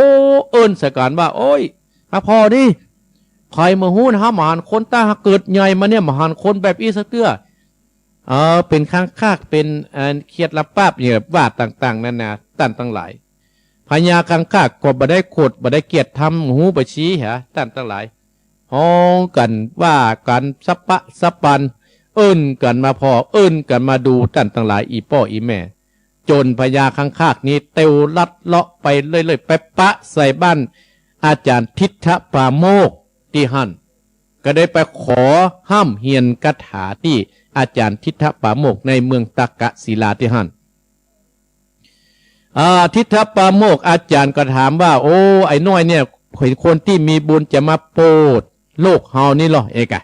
เอิ้นใส่กั๋นว่า โอ้ย หาพ่อนี่ ใผบ่ฮู้นะ หาบ่หันคน ตั้งหาเกิดใหญ่มาเนี่ย บ่หันคนแบบอี้สักเตื้อ เออ เป๋นคังคาก เป๋น เอ่อ เขียดละปาบเนี่ย ว่าต่างๆ นานา ต้านตังหลาย พญาคังคากก็บ่ได้โขด บ่ได้เกียจธรรม หูบ่ชี้หา ต้านตังหลาย ฮ้องกั๋น ว่ากั๋นสะปะสะปัน เอิ้นกั๋นมาพ่อ เอิ้นกั๋นมาดู ต้านตังหลาย อี่ป้ออี่แม่ จ๋นพญาคังคากนี้เตียวลัดเลาะไปเรื่อยๆ ไปปะใส่บ้านอาจ๋ารย์ทิฏฐปราโมกข์ตี้หั้น ก็ได้ไปขอฮ่ำเฮียนคาถาตี้ อาจ๋ารย์ทิตถปราโมกข์ในเมืองตากศิลาตี้หั้น อ่า ทิตถปราโมกข์อาจ๋ารย์ก็ถามว่า โอ้ ไอ้น้อยเนี่ย เป๋นคนตี้มีบุญจะมาโปรดโลกเฮานี่ลอ เอกะ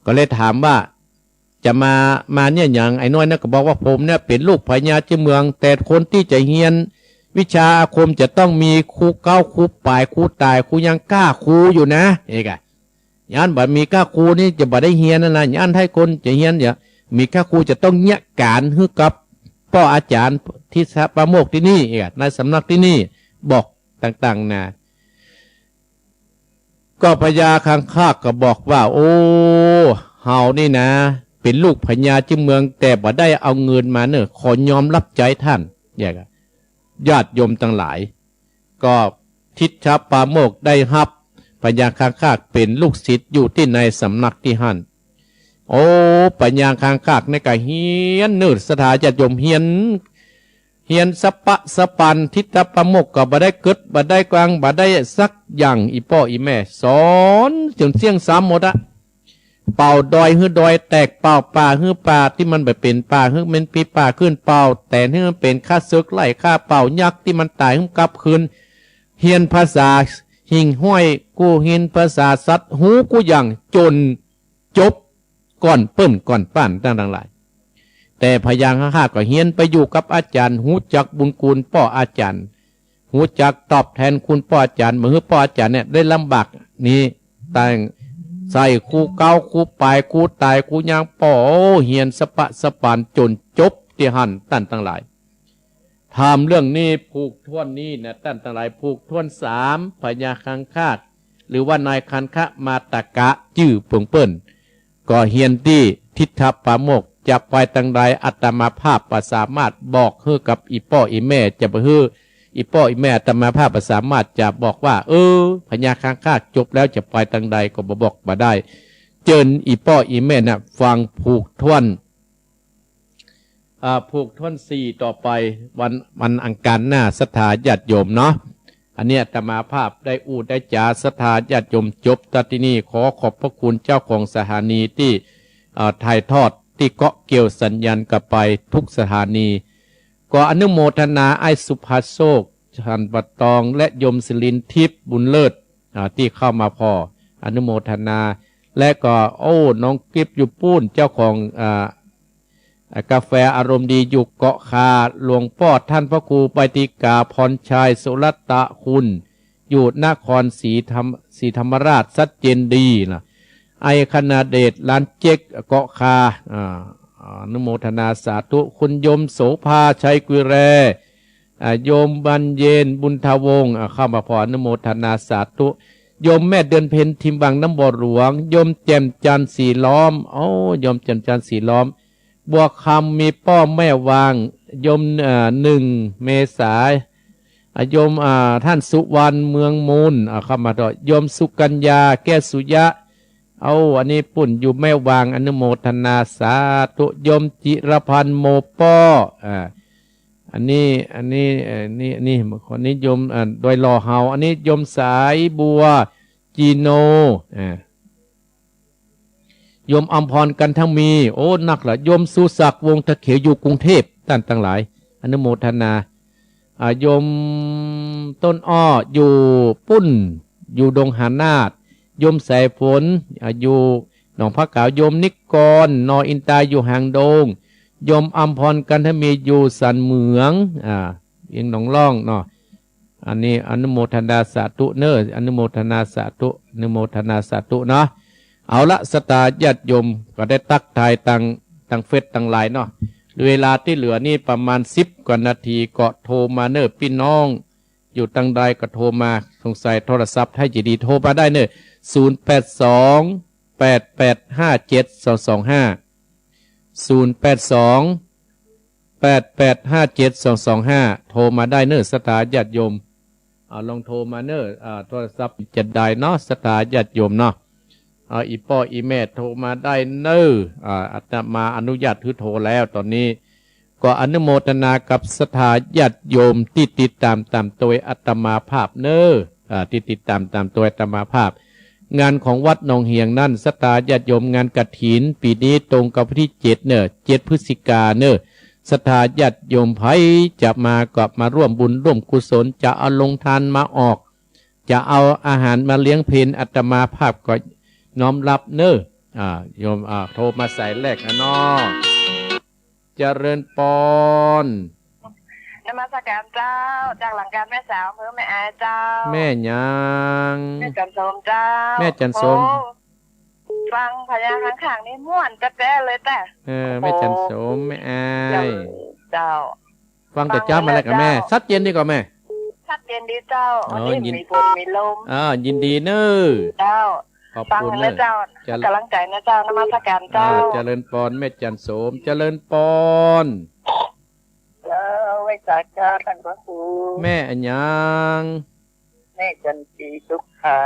ก็เลยถามว่า จะมา มาเนี่ยหยัง ไอ้น้อยนั้นก็บอกว่า ผมเนี่ยเป๋นลูกพญาจื้อเมือง แต่คนตี้จะเฮียนวิชาอาคมจะต้องมีครูเก๊า ครูป๋าย ครูต๋าย ครูยังก้าครูอยู่นะ เอกะ ย้านบ่มีก้าครูนี่จะบ่ได้เฮียนนั่นนะ ย้านไห้คนจะเฮียน จะมีก้าครูจะต้องเยียะก๋านหื้อกับป้ออาจ๋ารย์ทิตถปราโมกข์ตี้นี่ เอกะ ในสำนักตี้นี่ บอกต่างๆ นา ก็พญาคังคากก็บอกว่า โอ้ เฮานี่นะ เป๋นลูกพญาจื้อเมือง แต่บ่ได้เอาเงินมาเน่อ ขอยอมฮับใจ๊ต้าน เอกะ ญาติโยมตังหลาย ก็ทิตถปราโมกข์ได้ฮับพญาคังคากเป๋นลูกศิษย์อยู่ตี้ในสำนักตี้หั้น โอ้ พญาคังคากนี่ก็เฮียนเน่อ ศรัทธาญาติโยม เฮียน เฮียนสะปะสะปาน ทิตถปราโมกข์ก็บ่ได้เกิด บ่ได้กลาง บ่ได้สักอย่าง อี่ป้ออี่แม่สอนจ๋นเสี้ยงซ้ำหมดอะ เป่าดอยหื้อดอยแตก เป่าป่าหื้อป่าตี้มันบ่เป๋นป่า หื้อมันเป๋นป่าขึ้น เป่าแตนหื้อมันเป๋นข้าเสิร์กไล่ข้า เป่ายักษ์ตี้มันต๋ายหื้อมันกลับคืน เฮียนภาษาหิ่งห้อยกู้ เฮียนภาษาสัตว์ฮู้กู้อย่าง จ๋นจบก่อนเปิ้นก่อนป้านตังหลาย แต่พญาคังคากก็เฮียนไปอยู่กับอาจ๋ารย์ ฮู้จักบุญคุณป้ออาจ๋ารย์ ฮู้จักตอบแตนคุณป้ออาจ๋ารย์ บ่หื้อป้ออาจ๋ารย์เนี่ยได้ลำบากนี้ ตั้งใส่ครูเก๊า ครูป๋าย ครูต๋าย ครูยังป้อ โอ้ เฮียนสะปะสะปานจ๋นจบตี้หั้น ต้านตังหลาย ถามเรื่องนี้ผูกถ้วนนี้นะ ต้านตังหลาย ผูกถ้วนสาม พญาคังคาก หรือว่านายคังคมาตกะ จื้อเปิงเปิ้น ก็เฮียนตี้ทิตถปราโมกข์ จะไปตังใด อาตมาภาพบ่สามารถบอกหื้อกับอี่ป้ออี่แม่ จะบ่หื้ออี่ป้ออี่แม่ อาตมาภาพบ่สามารถจะบอกว่า เออ พญาคังคากจบแล้วจะไปตังใด ก็บ่บอกบ่ได้ เจิญอี่ป้ออี่แม่น่ะ ฟังผูกถ้วน อ่า ผูกถ้วนสี่ต่อไป วัน วันอังคารหน้า ศรัทธาญาติโยมเนาะ อันนี้อาตมาภาพได้อู้ได้จ๋า ศรัทธาญาติโยม จบตะตี้นี่ ขอขอบพระคุณเจ้าของสถานีตี้ อ่า ถ่ายทอดตี้เกาะเกี่ยวสัญญาณกั๋นไปกู้สถานี ก็อนุโมทนาอ้ายสุภาโชค ฉันปะตอง และโยมศิรินทิพย์ บุญเลิศ อ่า ตี้เข้ามาผ่อ อนุโมทนา และก็ โอ้ น้องกิฟต์อยู่ปู๊น เจ้าของ อ่า อ่า กาแฟอารมณ์ดีอยู่เกาะคา หลวงป้อต้านพระครูใบติกา พรชัย สุรัตตะคุณ อยู่นครศรีธรรม ศรีธรรมราช ชัดเจนดีนะ ไอ้คณเดช หลานเจ๊ก เกาะคา อ่า อนุโมทนาสาธุ คุณโยมโสภา ชัยกุยแล อ่า โยมบรรเย็น บุญทวงศ์ อ่า เข้ามาผ่อ อนุโมทนาสาธุ โยมแม่เดือนเพ็ญ ทิมวังน้ำบ่อหลวง โยมแจ่มจันทร์ สีล้อม โอ้ โยมแจ่มจันทร์ สีล้อม บัวคำ มีป้อแม่วาง โยม เอ่อ หนึ่ง เมษา อ่ะ โยม อ่า ท่านสุวรรณ เมืองมูล อ่า เข้ามาต่อ โยมสุกัญญา แก้วสุยะ เอา อันนี้ปู๊นอยู่แม่วาง อนุโมทนาสาธุ โยมจิรพันธ์ โมป้อ อ่า อันนี้ อันนี้ เอ่อ นี่ นี่ คนนี้โยม อ่า ดอยหล่อเฮา อันนี้โยมสายบัว จีโน อ่า โยมอำพร กันทมี โอ้ นักละ โยมสุศักดิ์ วงศ์ทะเขียว อยู่กรุงเทพฯ ต้านตังหลาย อนุโมทนา อ่า โยมต้นอ้อ อยู่ปู๊น อยู่ดงหานาถ โยมสายฝน อ่า อยู่หนองผาขาว โยมนิกร นออินตา อยู่หางดง โยมอำพร กันทมี อยู่สันเหมือง อ่า เวียงหนองล่องเนาะ อันนี้อนุโมทนาสาธุเน้อ อนุโมทนาสาธุ อนุโมทนาสาธุเนาะ เอาละ ศรัทธาญาติโยม ก็ได้ตั๊กทายตัง ตังเฟซตังไลน์เนาะ เวลาตี้เหลือนี่ประมาณสิบกว่านาที ก็โทรมาเน้อ ปี้น้องอยู่ตังใดก็โทรมา สงสัยโทรศัพท์ไทยจะดี โทรมาได้เน้อ ศูนย์แปดสอง แปดแปดห้าเจ็ดสองสองห้า ศูนย์แปดสอง แปดแปดห้าเจ็ดสองสองห้า โทรมาได้เน้อ ศรัทธาญาติโยม อ่า ลองโทรมาเน้อ อ่า โทรศัพท์จะได้เนาะ ศรัทธาญาติโยมเนาะ อ่า อี่ป้ออี่แม่โทรมาได้เน้อ อ่า อาตมาอนุญาตหื้อโทรแล้ว ต๋อนนี้ก็อนุโมทนากับศรัทธาญาติโยมตี้ติดต๋ามต๋ามตวยอาตมาภาพเน้อ อ่า ตี้ติดต๋ามต๋ามตวยอาตมาภาพ งานของวัดหนองเหียงนั้น ศรัทธาญาติโยม งานกฐินปี๋นี้ตรงกับวันตี้เจ็ดเน่อ เจ็ดพฤศจิกาเน่อ ศรัทธาญาติโยมใผจะมาก็มาร่วมบุญร่วมกุศล จะเอาโรงทานมาออก จะเอาอาหารมาเลี้ยงเพล อาตมาภาพก็น้อมรับเน่อ อ่า โยม อ่า โทรมาสายแรกนะเนาะ เจริญปอน นมัสการเจ้า จากหลังการแม่สาว อำเภอแม่อายเจ้า แม่หยัง แม่จันโสมเจ้า แม่จันโสม โอ้ ฟังพญาข้างๆ นี่ม่วนแต๊ๆ เลยแต๊ เออ โอ้โห แม่จันโสม แม่อาย เจ้า ฟังแต่เจ๊ามาแล้วก่อแม่ ฟังแล้วเจ้า ชัดเจนดีก่อแม่ ชัดเจนดีเจ้า อ๋อ วันนี้ ยิน มีฝนมีลม อ่า ยินดีเน่อ เจ้า ขอบคุณ ฟังแล้วเน่อ เจ้า จะ ก๋ำลังใจ๋นะเจ้า นมัสการเจ้า อ่า เจริญปอน แม่จันโสม เจริญปอน เจ้า ไหว้สาเจ้าต้านพระครู แม่อะหยัง แม่จันสีสุขา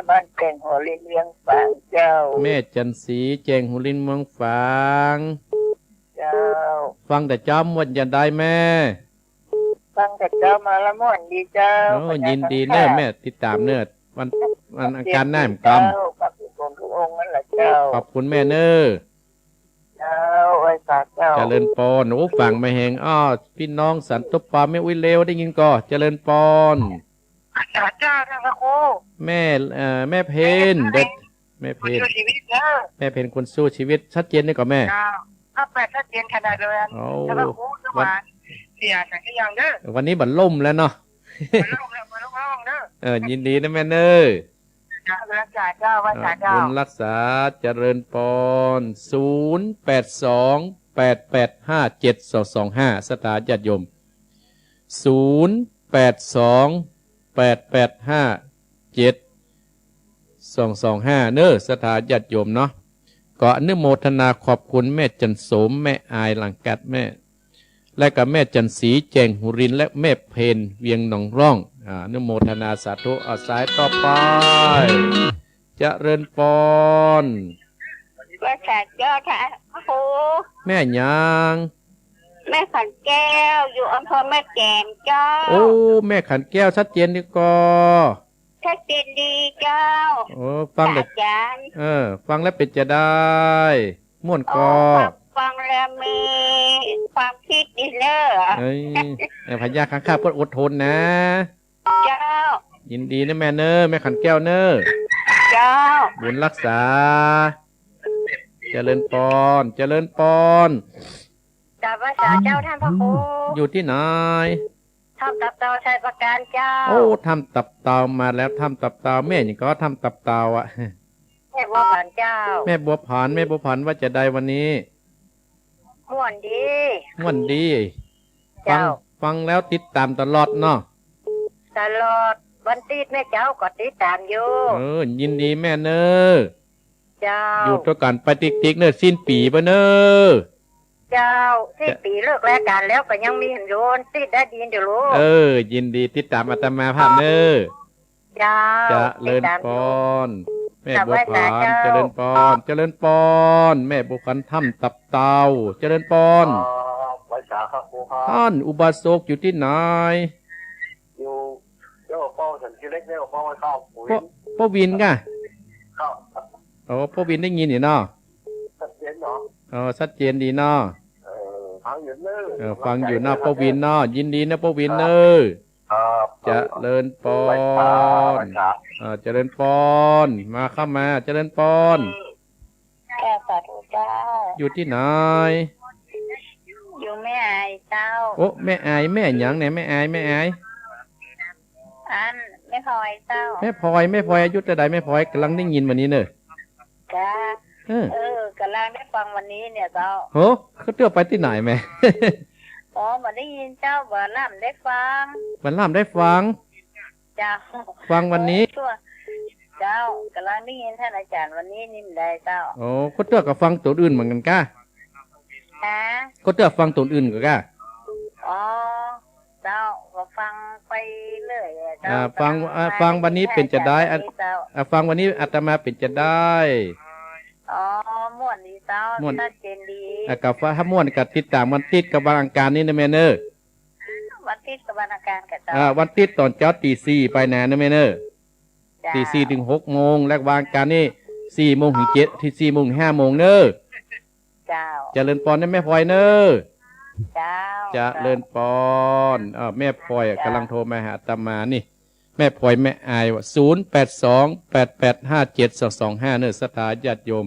บ้านแจ้งหัวลินเวียงฝางเจ้า แม่จันสี แจ้งหัวลินเวียงฝาง เจ้า ฟังแต่เจ๊าม่วนจะได้แม่ ฟังแต่เจ๊ามาละม่วนดีเจ้า โอ้ พญา ยินดีเน่อ ข้างๆ แม่ติดตามเน่อ วัน วันอังคารหน้า เจ้า พระครูทุกองค์นั่นแหละเจ้า ขอบคุณแม่เน่อ เจ้า ไหว้สาเจ้า เจริญปอน โอ้ ฟังมาแฮง อ้อ ปี้น้องสันตุปา แม่อุ๊ยเลวได้ยินก่อ เจริญปอน เจ้า ท่านพระครู แม่ เอ่อ แม่เพ็ญ แม่เพ็ญ เด็ด แม่เพ็ญ คนสู้ชีวิตเนอะ แม่เพ็ญคนสู้ชีวิต ชัดเจนนี่ก่อแม่ เจ้า ครับแม่ ชัดเจนขนาดเลย โอ้ ท่านพระครู สวรรค์ เสียสังขยังเด้อ วันนี้บ่ล่มแล้วเนาะ บ่ล่มแล้ว บ่ล่มห้องเด้อ เออ ยินดีนะแม่เน่อ เจ้า รักษาเจ้า รักษาเจ้า บุญรักษา เจริญปอน ศูนย์แปดสอง แปดแปดห้า เจ็ดสองสองห้า ศรัทธาญาติโยม ศูนย์แปดสอง แปดแปดห้า เจ็ดสองสองห้า เน่อ ศรัทธาญาติโยมเนาะ ก็อนุโมทนาขอบคุณแม่จันโสม แม่อายหลังกัดแม่ และก็แม่จันสี แจ้งหัวลิน และแม่เพ็ญ เวียงหนองร่อง อ่า อนุโมทนาสาธุ เอาสายต่อไป เจริญปอน ไหว้สาเจ้าค่ะ พระครู แม่หยัง แม่ขันแก้ว อยู่อำเภอแม่แจ่มเจ้า โอ้ แม่ขันแก้ว ชัดเจนดีก่อ ชัดเจนดีเจ้า โอ้ ฟังแล้ว อาจ๋ารย์ เออ ฟังแล้วเป๋นจะใด ม่วนก่อ โอ้ ฟัง ฟังแล้วมีความคิดดีเน่อ เอ้ย เออ พญาข้างคาวเปิ้นอดทนนะ เจ้า ยินดีนะแม่เน่อ แม่ขันแก้วเน่อ เจ้า บุญรักษา เจริญปอน เจริญปอน กราบไหว้สาเจ้าท่านพระครู อยู่ตี้ไหน ถ้ำตับเต่าชัยปราการเจ้า โอ้ ถ้ำตับเต่ามาแล้ว ถ้ำตับเต่า แม่หยังก่อ ถ้ำตับเต่าอะ แม่บัวผันเจ้า แม่บัวผัน แม่บัวผันว่าจะใดวันนี้ ม่วนดี ม่วนดี เจ้า ฟัง ฟังแล้วติดตามตลอดเนาะ ตลอด วันตี้แม่เจ้าก็ติดตามอยู่ เออ ยินดีแม่เน่อ เจ้า อยู่ตวยกั๋นไปติ๊กๆ เน่อ สิ้นปี๋ไปเน่อ เจ้า สิ้นปี๋เลิกรายก๋านแล้วก็ยังมีหันโยน ติดได้ดีเดี๋ยวลูก เออ ยินดีติดตามอาตมาภาพเน่อ เจ้า เจริญปอน แม่บัวผัน เจริญปอน เจริญปอน แม่บัวผันถ้ำตับเต่า เจริญปอน อ๋อ ไหว้สาครับครูครับ ท่านอุบาสกอยู่ตี้ไหน อยู่ เจ้าป้องสันติเล็ก เจ้าป้องไว้ข้าวปุ๋ย ป้อ ป้อวินก่ะ ครับ อ๋อ ป้อวินได้ยินอยู่เนาะ ชัดเจนเนาะ อ๋อ ชัดเจนดีเนาะ เออ ฟังอยู่เน่อ เออ ฟังอยู่เนาะ ป้อวินเนาะ ยินดีนะป้อวินเน่อ ครับ เจริญปอน ไหว้สา ไหว้สา เออ เจริญปอน มาเข้ามา เจริญปอน เจ้า สาธุเจ้า อยู่ตี้ไหน อยู่แม่อายเจ้า โอ้ แม่อาย แม่หยังเนี่ย แม่อาย แม่อาย อัน แม่พลอยเจ้า แม่พลอย แม่พลอย อายุเต้าใด แม่พลอย ก๋ำลังได้ยินวันนี้เน่อ จ้า เออ เออ ก๋ำลังได้ฟังวันนี้เนี่ยเจ้า โห เขาเตื้อไปตี้ไหนแม่ อ๋อ บ่ได้ยินเจ้า บ่ล่ำได้ฟัง บ่ล่ำได้ฟัง เจ้า ฟังวันนี้ เจ้า ก๋ำลังได้ยินท่านอาจ๋ารย์วันนี้นี่ได้เจ้า โอ้ ก็เตื้อก็ฟังตั๋วอื่นเหมือนกั๋นก้า ฮะ ก็เตื้อฟังตั๋วอื่นก็ก้า อ๋อ เจ้า ก็ฟังไปเรื่อยอะเจ้า อ่า ฟัง อ่า ฟังวันนี้เป๋นจะใด อัน เจ้า อ่า ฟังวันนี้อาตมาเป๋นจะใด อ๋อ ม่วนดีเจ้า ม่วน ชัดเจนดี อ่า ก็ฟัง ถ้าม่วนก็ติดต๋ามวันติ๊ดกับวันอังคารนี่นะแม่เน่อ วันติ๊ดกับวันอังคารก่ะเจ้า อ่า วันติ๊ดต๋อนเจ๊าตี๋สี่ไปนะ นะแม่เน่อ เจ้า ตีสี่เถิงหกโมง และวันอังคารนี่สี่โมงเถิงเจ็ด ที่สี่โมงเถิงห้าโมงเน่อ เจ้า เจริญปอนนะแม่พลอยเน่อ เจ้า เจริญปอน เออ แม่พลอย เจ้า ก่ำลังโทรมาหาอาตมานี่ แม่พลอยแม่อายว่า ศูนย์แปดสอง แปดแปดห้าเจ็ดสองสองห้า เน่อ ศรัทธาญาติโยม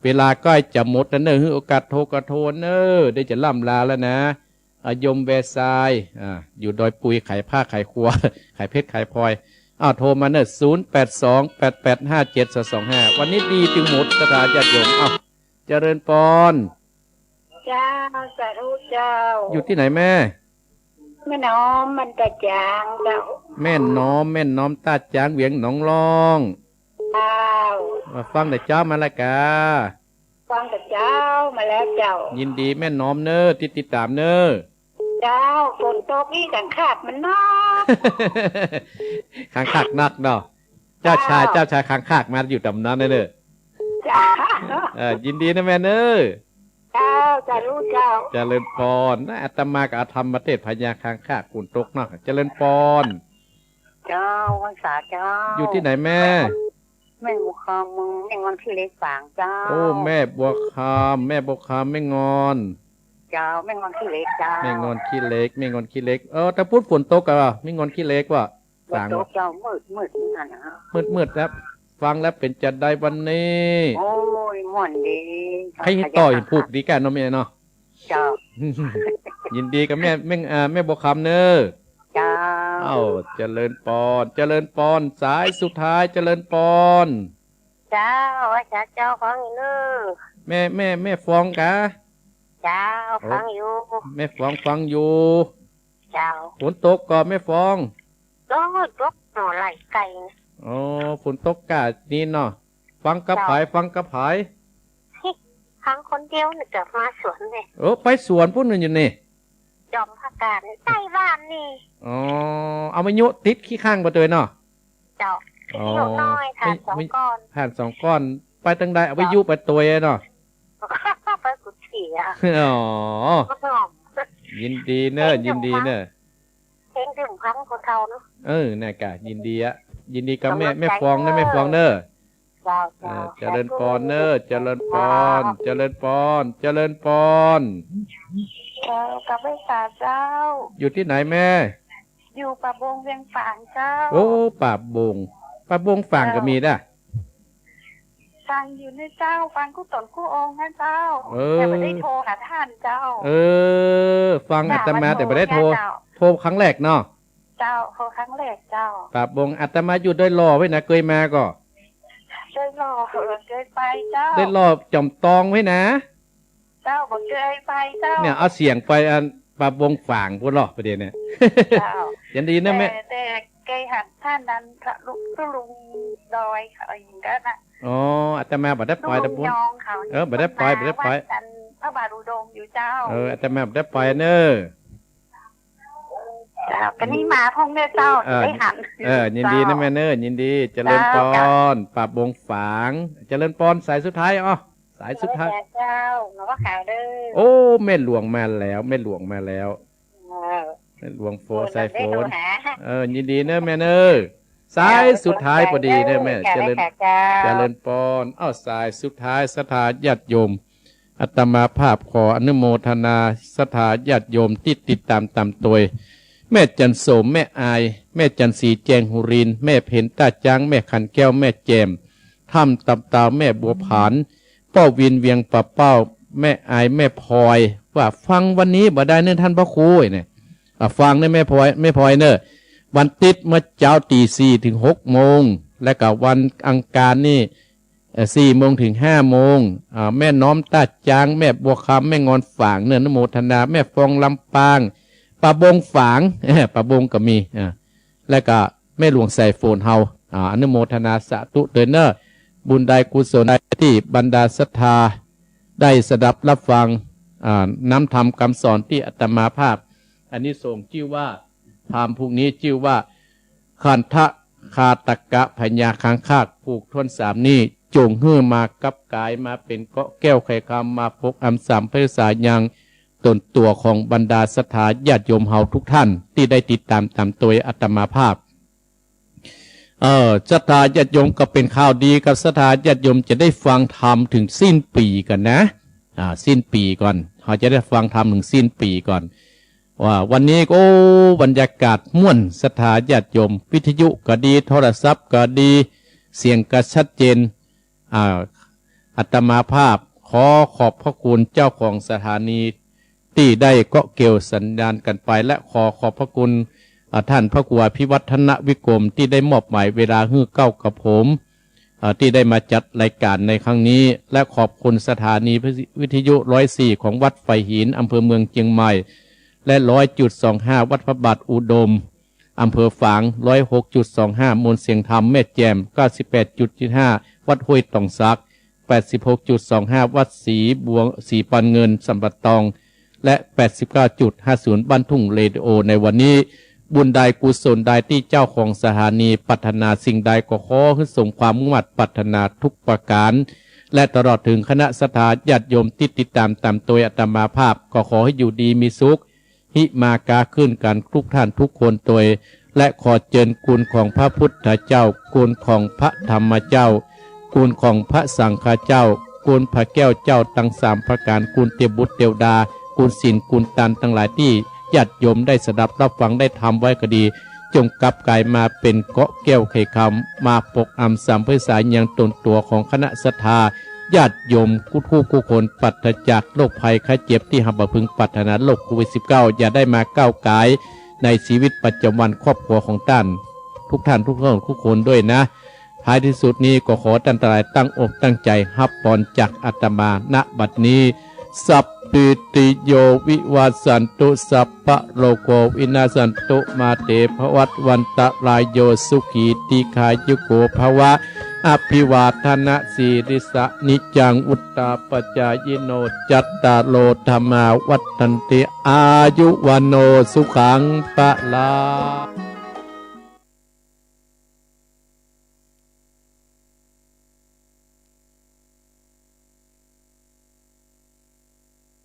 เวลาใก้จะหมดแล้วเน่อ หื้อโอกาสโทรก็โทรเน่อ เดี๋ยวจะล่ำลาแล้วนะ อา โยมแวร์ทราย อ่า อยู่ดอยปุย ขายผ้าขายครัว ขายเพชรขายพลอย อ้าว โทรมาเน่อ ศูนย์แปดสอง แปดแปดห้าเจ็ดสองสองห้า วันนี้ดีเถิงหมด ศรัทธาญาติโยม อ้าว เจริญปอน เจ้า สาธุเจ้า อยู่ตี้ไหนแม่ แม่น้อม บ้านต้าจ๊างเจ้า แม่น้อม แม่น้อม ต้าจ๊าง เวียงหนองล่อง เจ้า มาฟังแต่เจ๊ามาละกา ฟังแต่เจ๊ามาแล้วเจ้า ยินดีแม่น้อมเน่อ ติด ติดต๋ามเน่อ เจ้า ฝนตกอี้ขังคากมันนัก ขังคากนักเนาะ เจ้าชาย เจ้า เจ้าชายขังคากมาอยู่ต๋ามนั้นเน่อ เจ้า เออ ยินดีนะแม่เน่อ เจ้า สาธุเจ้า เจริญปอนนะ อาตมาก็เอาธรรมมาเตศน์ พญาขังคาก ฝนตกเนาะ เจริญปอน เจ้า พรรษาเจ้า อยู่ตี้ไหนแม่ แม่บัวคำ แม่งอนขี้เหล็กฝางเจ้า โอ้ แม่บัวคำ แม่บัวคำ แม่งอน เจ้า แม่งอนขี้เหล็กเจ้า แม่งอนขี้เหล็ก แม่งอนขี้เหล็ก เออ ตะปู๊ดฝนตกอะ แม่งอนขี้เหล็กว่ะ ฝนตกเจ้า มืด มืดนั่นนะ มืด มืดแล้ว ฟังแล้วเป๋นจาใดวันนี้ โอ้ย ม่วนดี ใค่ต่อหินผูกดีกั๋นเนาะแม่เนาะ เจ้า ยินดีกับแม่ แม่ อ่า แม่บัวคำเน่อ เจ้า เอ้า เจริญปอน เจริญปอน สายสุดท้าย เจริญปอน เจ้า อาจารย์เจ้าฟังอยู่เน่อ แม่ แม่ แม่ฟองกา เจ้า โอ้ ฟังอยู่ แม่ฟองฟังอยู่ เจ้า ฝนตกก่อแม่ฟอง โอ้ย ตกหน่อไหลไก่ อ๋อ ฝนตกก้านี้เนาะ ฟังกับใผ เจ้า ฟังกับใผ ฟังคนเดียวนี่ เกิดมาสวนนี่ เออ ไปสวนปู๊นอยู่นี่ จอมผักกาดนี่ ใต้บ้านนี่ อ๋อ เอาวิทยุติดขี้ข้างไปตวยเนาะ เจ้า อ๋อ วิทยุน้อย ถ่านสองก้อน ถ่านสองก้อน ไปตางใด เอาวิทยุไปตวยเนาะ ไปกุดเสีย อ๋อ ยินดีเน่อ ยินดีเน่อ เพลงเถิงฟังคนเฒ่าเนาะ เออ น่ะกะ ยินดีอะ ยินดีกับแม่ กำลังใจ แม่ฟองนะ เน่อ แม่ฟองเน่อ เจ้า เจ้า เออ เจริญปอนเน่อ เจริญปอน เจ้า เจริญปอน เจริญปอน เจ้า กราบไหว้สาเจ้า อยู่ตี้ไหนแม่ อยู่ป่าบงเวียงฝางเจ้า โอ้ ป่าบง ป่าบงฝางก็มีด้ะ ฟังอยู่นี่เจ้า ฟังกู้ต๋นกู้องค์นะเจ้า เออ แต่บ่ได้โทรหาต้านเจ้า เออ ฟังอาตมา แต่บ่ได้โทร เจ้า โทรครั้งแรกเนาะ เจ้า โทรครั้งแรกเจ้า ป่าบง อาตมาอยู่ดอยหล่อไว้นะ เกยมาก่อ ดอยหล่อ เออ เกยไปเจ้า ดอยหล่อจอมตองไว้นะ เจ้า บ่เกยไปเจ้า เนี่ย เอาเสียงไปอันป่าบงฝางปู๊นลอ ประเดี๋ยวเนี่ย เจ้า ยินดีนะแม่ แต่ แต่เกยหันต้านนั้น พระลุง ตุ๊ลุงดอยเขาอย่างนั้นนะ อ๋อ อาตมาบ่ได้ไป ตุ๊ลุง ตะปู๊น ยองเขา เออ บ่ได้ไป บ่ได้ไป วัดอันพระบาทอุดมอยู่เจ้า เออ อาตมาบ่ได้ไปเน่อ เจ้า ก็นี่มาพ่องเน่อเจ้า เออ ได้หัน เออ ยินดีนะแม่เน่อ ยินดี เจริญปอน เจ้า ป่าบงฝาง เจริญปอน สายสุดท้าย อ๋อ สายสุดท้าย เจ้า หลวงพ่อขาวเด้อ โอ้ แม่หลวงมาแล้ว แม่หลวงมาแล้ว เออ แม่หลวงโฟน สายโฟน ได้โทรหา เออ ยินดีเน่อแม่เน่อ สายสุดท้ายพอดีเน่อแม่ เจ้า เจริญ เจ้า เจริญปอน อ้าว สายสุดท้าย ศรัทธาญาติโยม อาตมาภาพขออนุโมทนา ศรัทธาญาติโยมตี้ติดต๋ามต๋ามตวย แม่จันโสม แม่อาย แม่จันสี แจงหุรินทร์ แม่เพ็ญ ต้าจ๊าง แม่ขันแก้ว แม่แจ่ม ถ้ำตำตาว แม่บัวผาน ป้อวิน เวียงป่าเป้า แม่อาย แม่พลอย ว่าฟังวันนี้บ่ได้เน่อต้านพระครูเนี่ย อ่ะ ฟังเน่อแม่พลอย แม่พลอยเน่อ วันติ๊ดเมื่อเจ๊าตีสี่เถิงหกโมง และก็วันอังคารนี่ เอ่อ สี่โมงเถิงห้าโมง อ่า แม่น้อม ต้าจ๊าง แม่บัวคำ แม่งอนฝางเน่อ อนุโมทนา แม่ฟอง ลำปาง ป่าบงฝาง ป่าบงก็มี อ่า และก็แม่หลวงสายโฟนเฮา อ่า อนุโมทนาสาธุเตยเน่อ บุญใดกุศลใดตี้บรรดาศรัทธาได้สดับรับฟัง อ่า น้ำธรรมกำสอนตี้อาตมาภาพ อานิสงส์จื้อว่า ธรรมพวกนี้จื้อว่า ขันธคาตกะพญาขังคากผูกถ้วนสามนี้ จงหื้อมากับก๋ายมาเป๋นเกราะแก้วไขคำ มาปกอำสามไพศาลยังต๋นตั๋วของบรรดาศรัทธาญาติโยมเฮาทุกท่านตี้ได้ติดต๋ามต๋ามตวยอาตมาภาพ เออ ศรัทธาญาติโยม ก็เป๋นข่าวดีกับศรัทธาญาติโยม จะได้ฟังธรรมเถิงสิ้นปี๋ก่อนนะ อ่า สิ้นปี๋ก่อน เฮาจะได้ฟังธรรมเถิงสิ้นปี๋ก่อน ว่าวันนี้ก็ โอ้ บรรยากาศม่วน ศรัทธาญาติโยม วิทยุก็ดี โทรศัพท์ก็ดี เสียงก็ชัดเจน อ่า อาตมาภาพขอขอบพระคุณเจ้าของสถานีตี้ได้เกาะเกี่ยวสัญญาณกั๋นไป และขอขอบพระคุณ อ่า ท่านพระครูอภิวัฒนวิกรมตี้ได้มอบหมายเวลาหื้อเก๊ากับผม อ่า ตี้ได้มาจัดรายก๋านในครั้งนี้ และขอบคุณสถานีวิทยุร้อยสี่ของวัดไฟหิน อำเภอเมืองเจียงใหม่ และร้อยจุดสองห้าวัดพระบาทอุดม อำเภอฝาง ร้อยหกจุดสองห้า มวลเสียงธรรมแม่แจ่ม เก้าสิบแปดจุดเจ็ดห้า วัดห้วยตองสัก แปดสิบหกจุดสองห้า วัดศรีบัว ศรีปานเงิน สัมปะตอง และ แปดสิบเก้าจุดห้าศูนย์ บ้านทุ่งเรดิโอ ในวันนี้ บุญใดกุศลใดตี้เจ้าของสถานีปรารถนาสิ่งใดก็ขอหื้อสมความมุ่งมาดปรารถนาทุกประก๋าน และตลอดเถิงคณะศรัทธาญาติโยมตี้ติดต๋ามต๋ามโตยอาตมาภาพ ก็ขอหื้ออยู่ดีมีสุข หิมาก๊าขึ้นกั๋นทุกท่านทุกคนโตย และขอเจิญคุณของพระพุทธเจ้า คุณของพระธรรมเจ้า คุณของพระสังฆเจ้า คุณพระแก้วเจ้าตังสามประก๋าน คุณเตวบุตรเตวดา คุณศีลคุณตานตังหลายตี้ญาติโยมได้สดับรับฟังได้ทำไว้ก็ดี จงกลับกลายมาเป๋นเกาะแก้วไขคำ มาปกอำสามไพศาลยังต๋นตั๋วของคณะศรัทธา ญาติโยมกู้ทุกกู้คน ปราศจากโรคภัยไข้เจ็บตี้เฮาบ่พึงปรารถนา โรคโควิดสิบเก้า อย่าได้มาก้าวก๋ายในชีวิตประจำวันครอบครัวของต้าน ทุกท่านทุกคนทุกคนด้วยนะ ท้ายที่สุดนี้ก็ขอต้านตังหลายตั้งอกตั้งใจ๋ฮับปอนจากอาตมา ณ บัดนี้ สัพพิติโยวิวัชชันตุ สัพพะโรโควินัสสันตุ มาเตภวัตวันตะรายโย สุขีทีฆายุโกภวะ อภิวาทนสีลิสสะ นิจจังวุฑฒาปจายิโน จัตตาโรธัมมาวัฑฒันติ อายุวัณโณสุขังพะลัง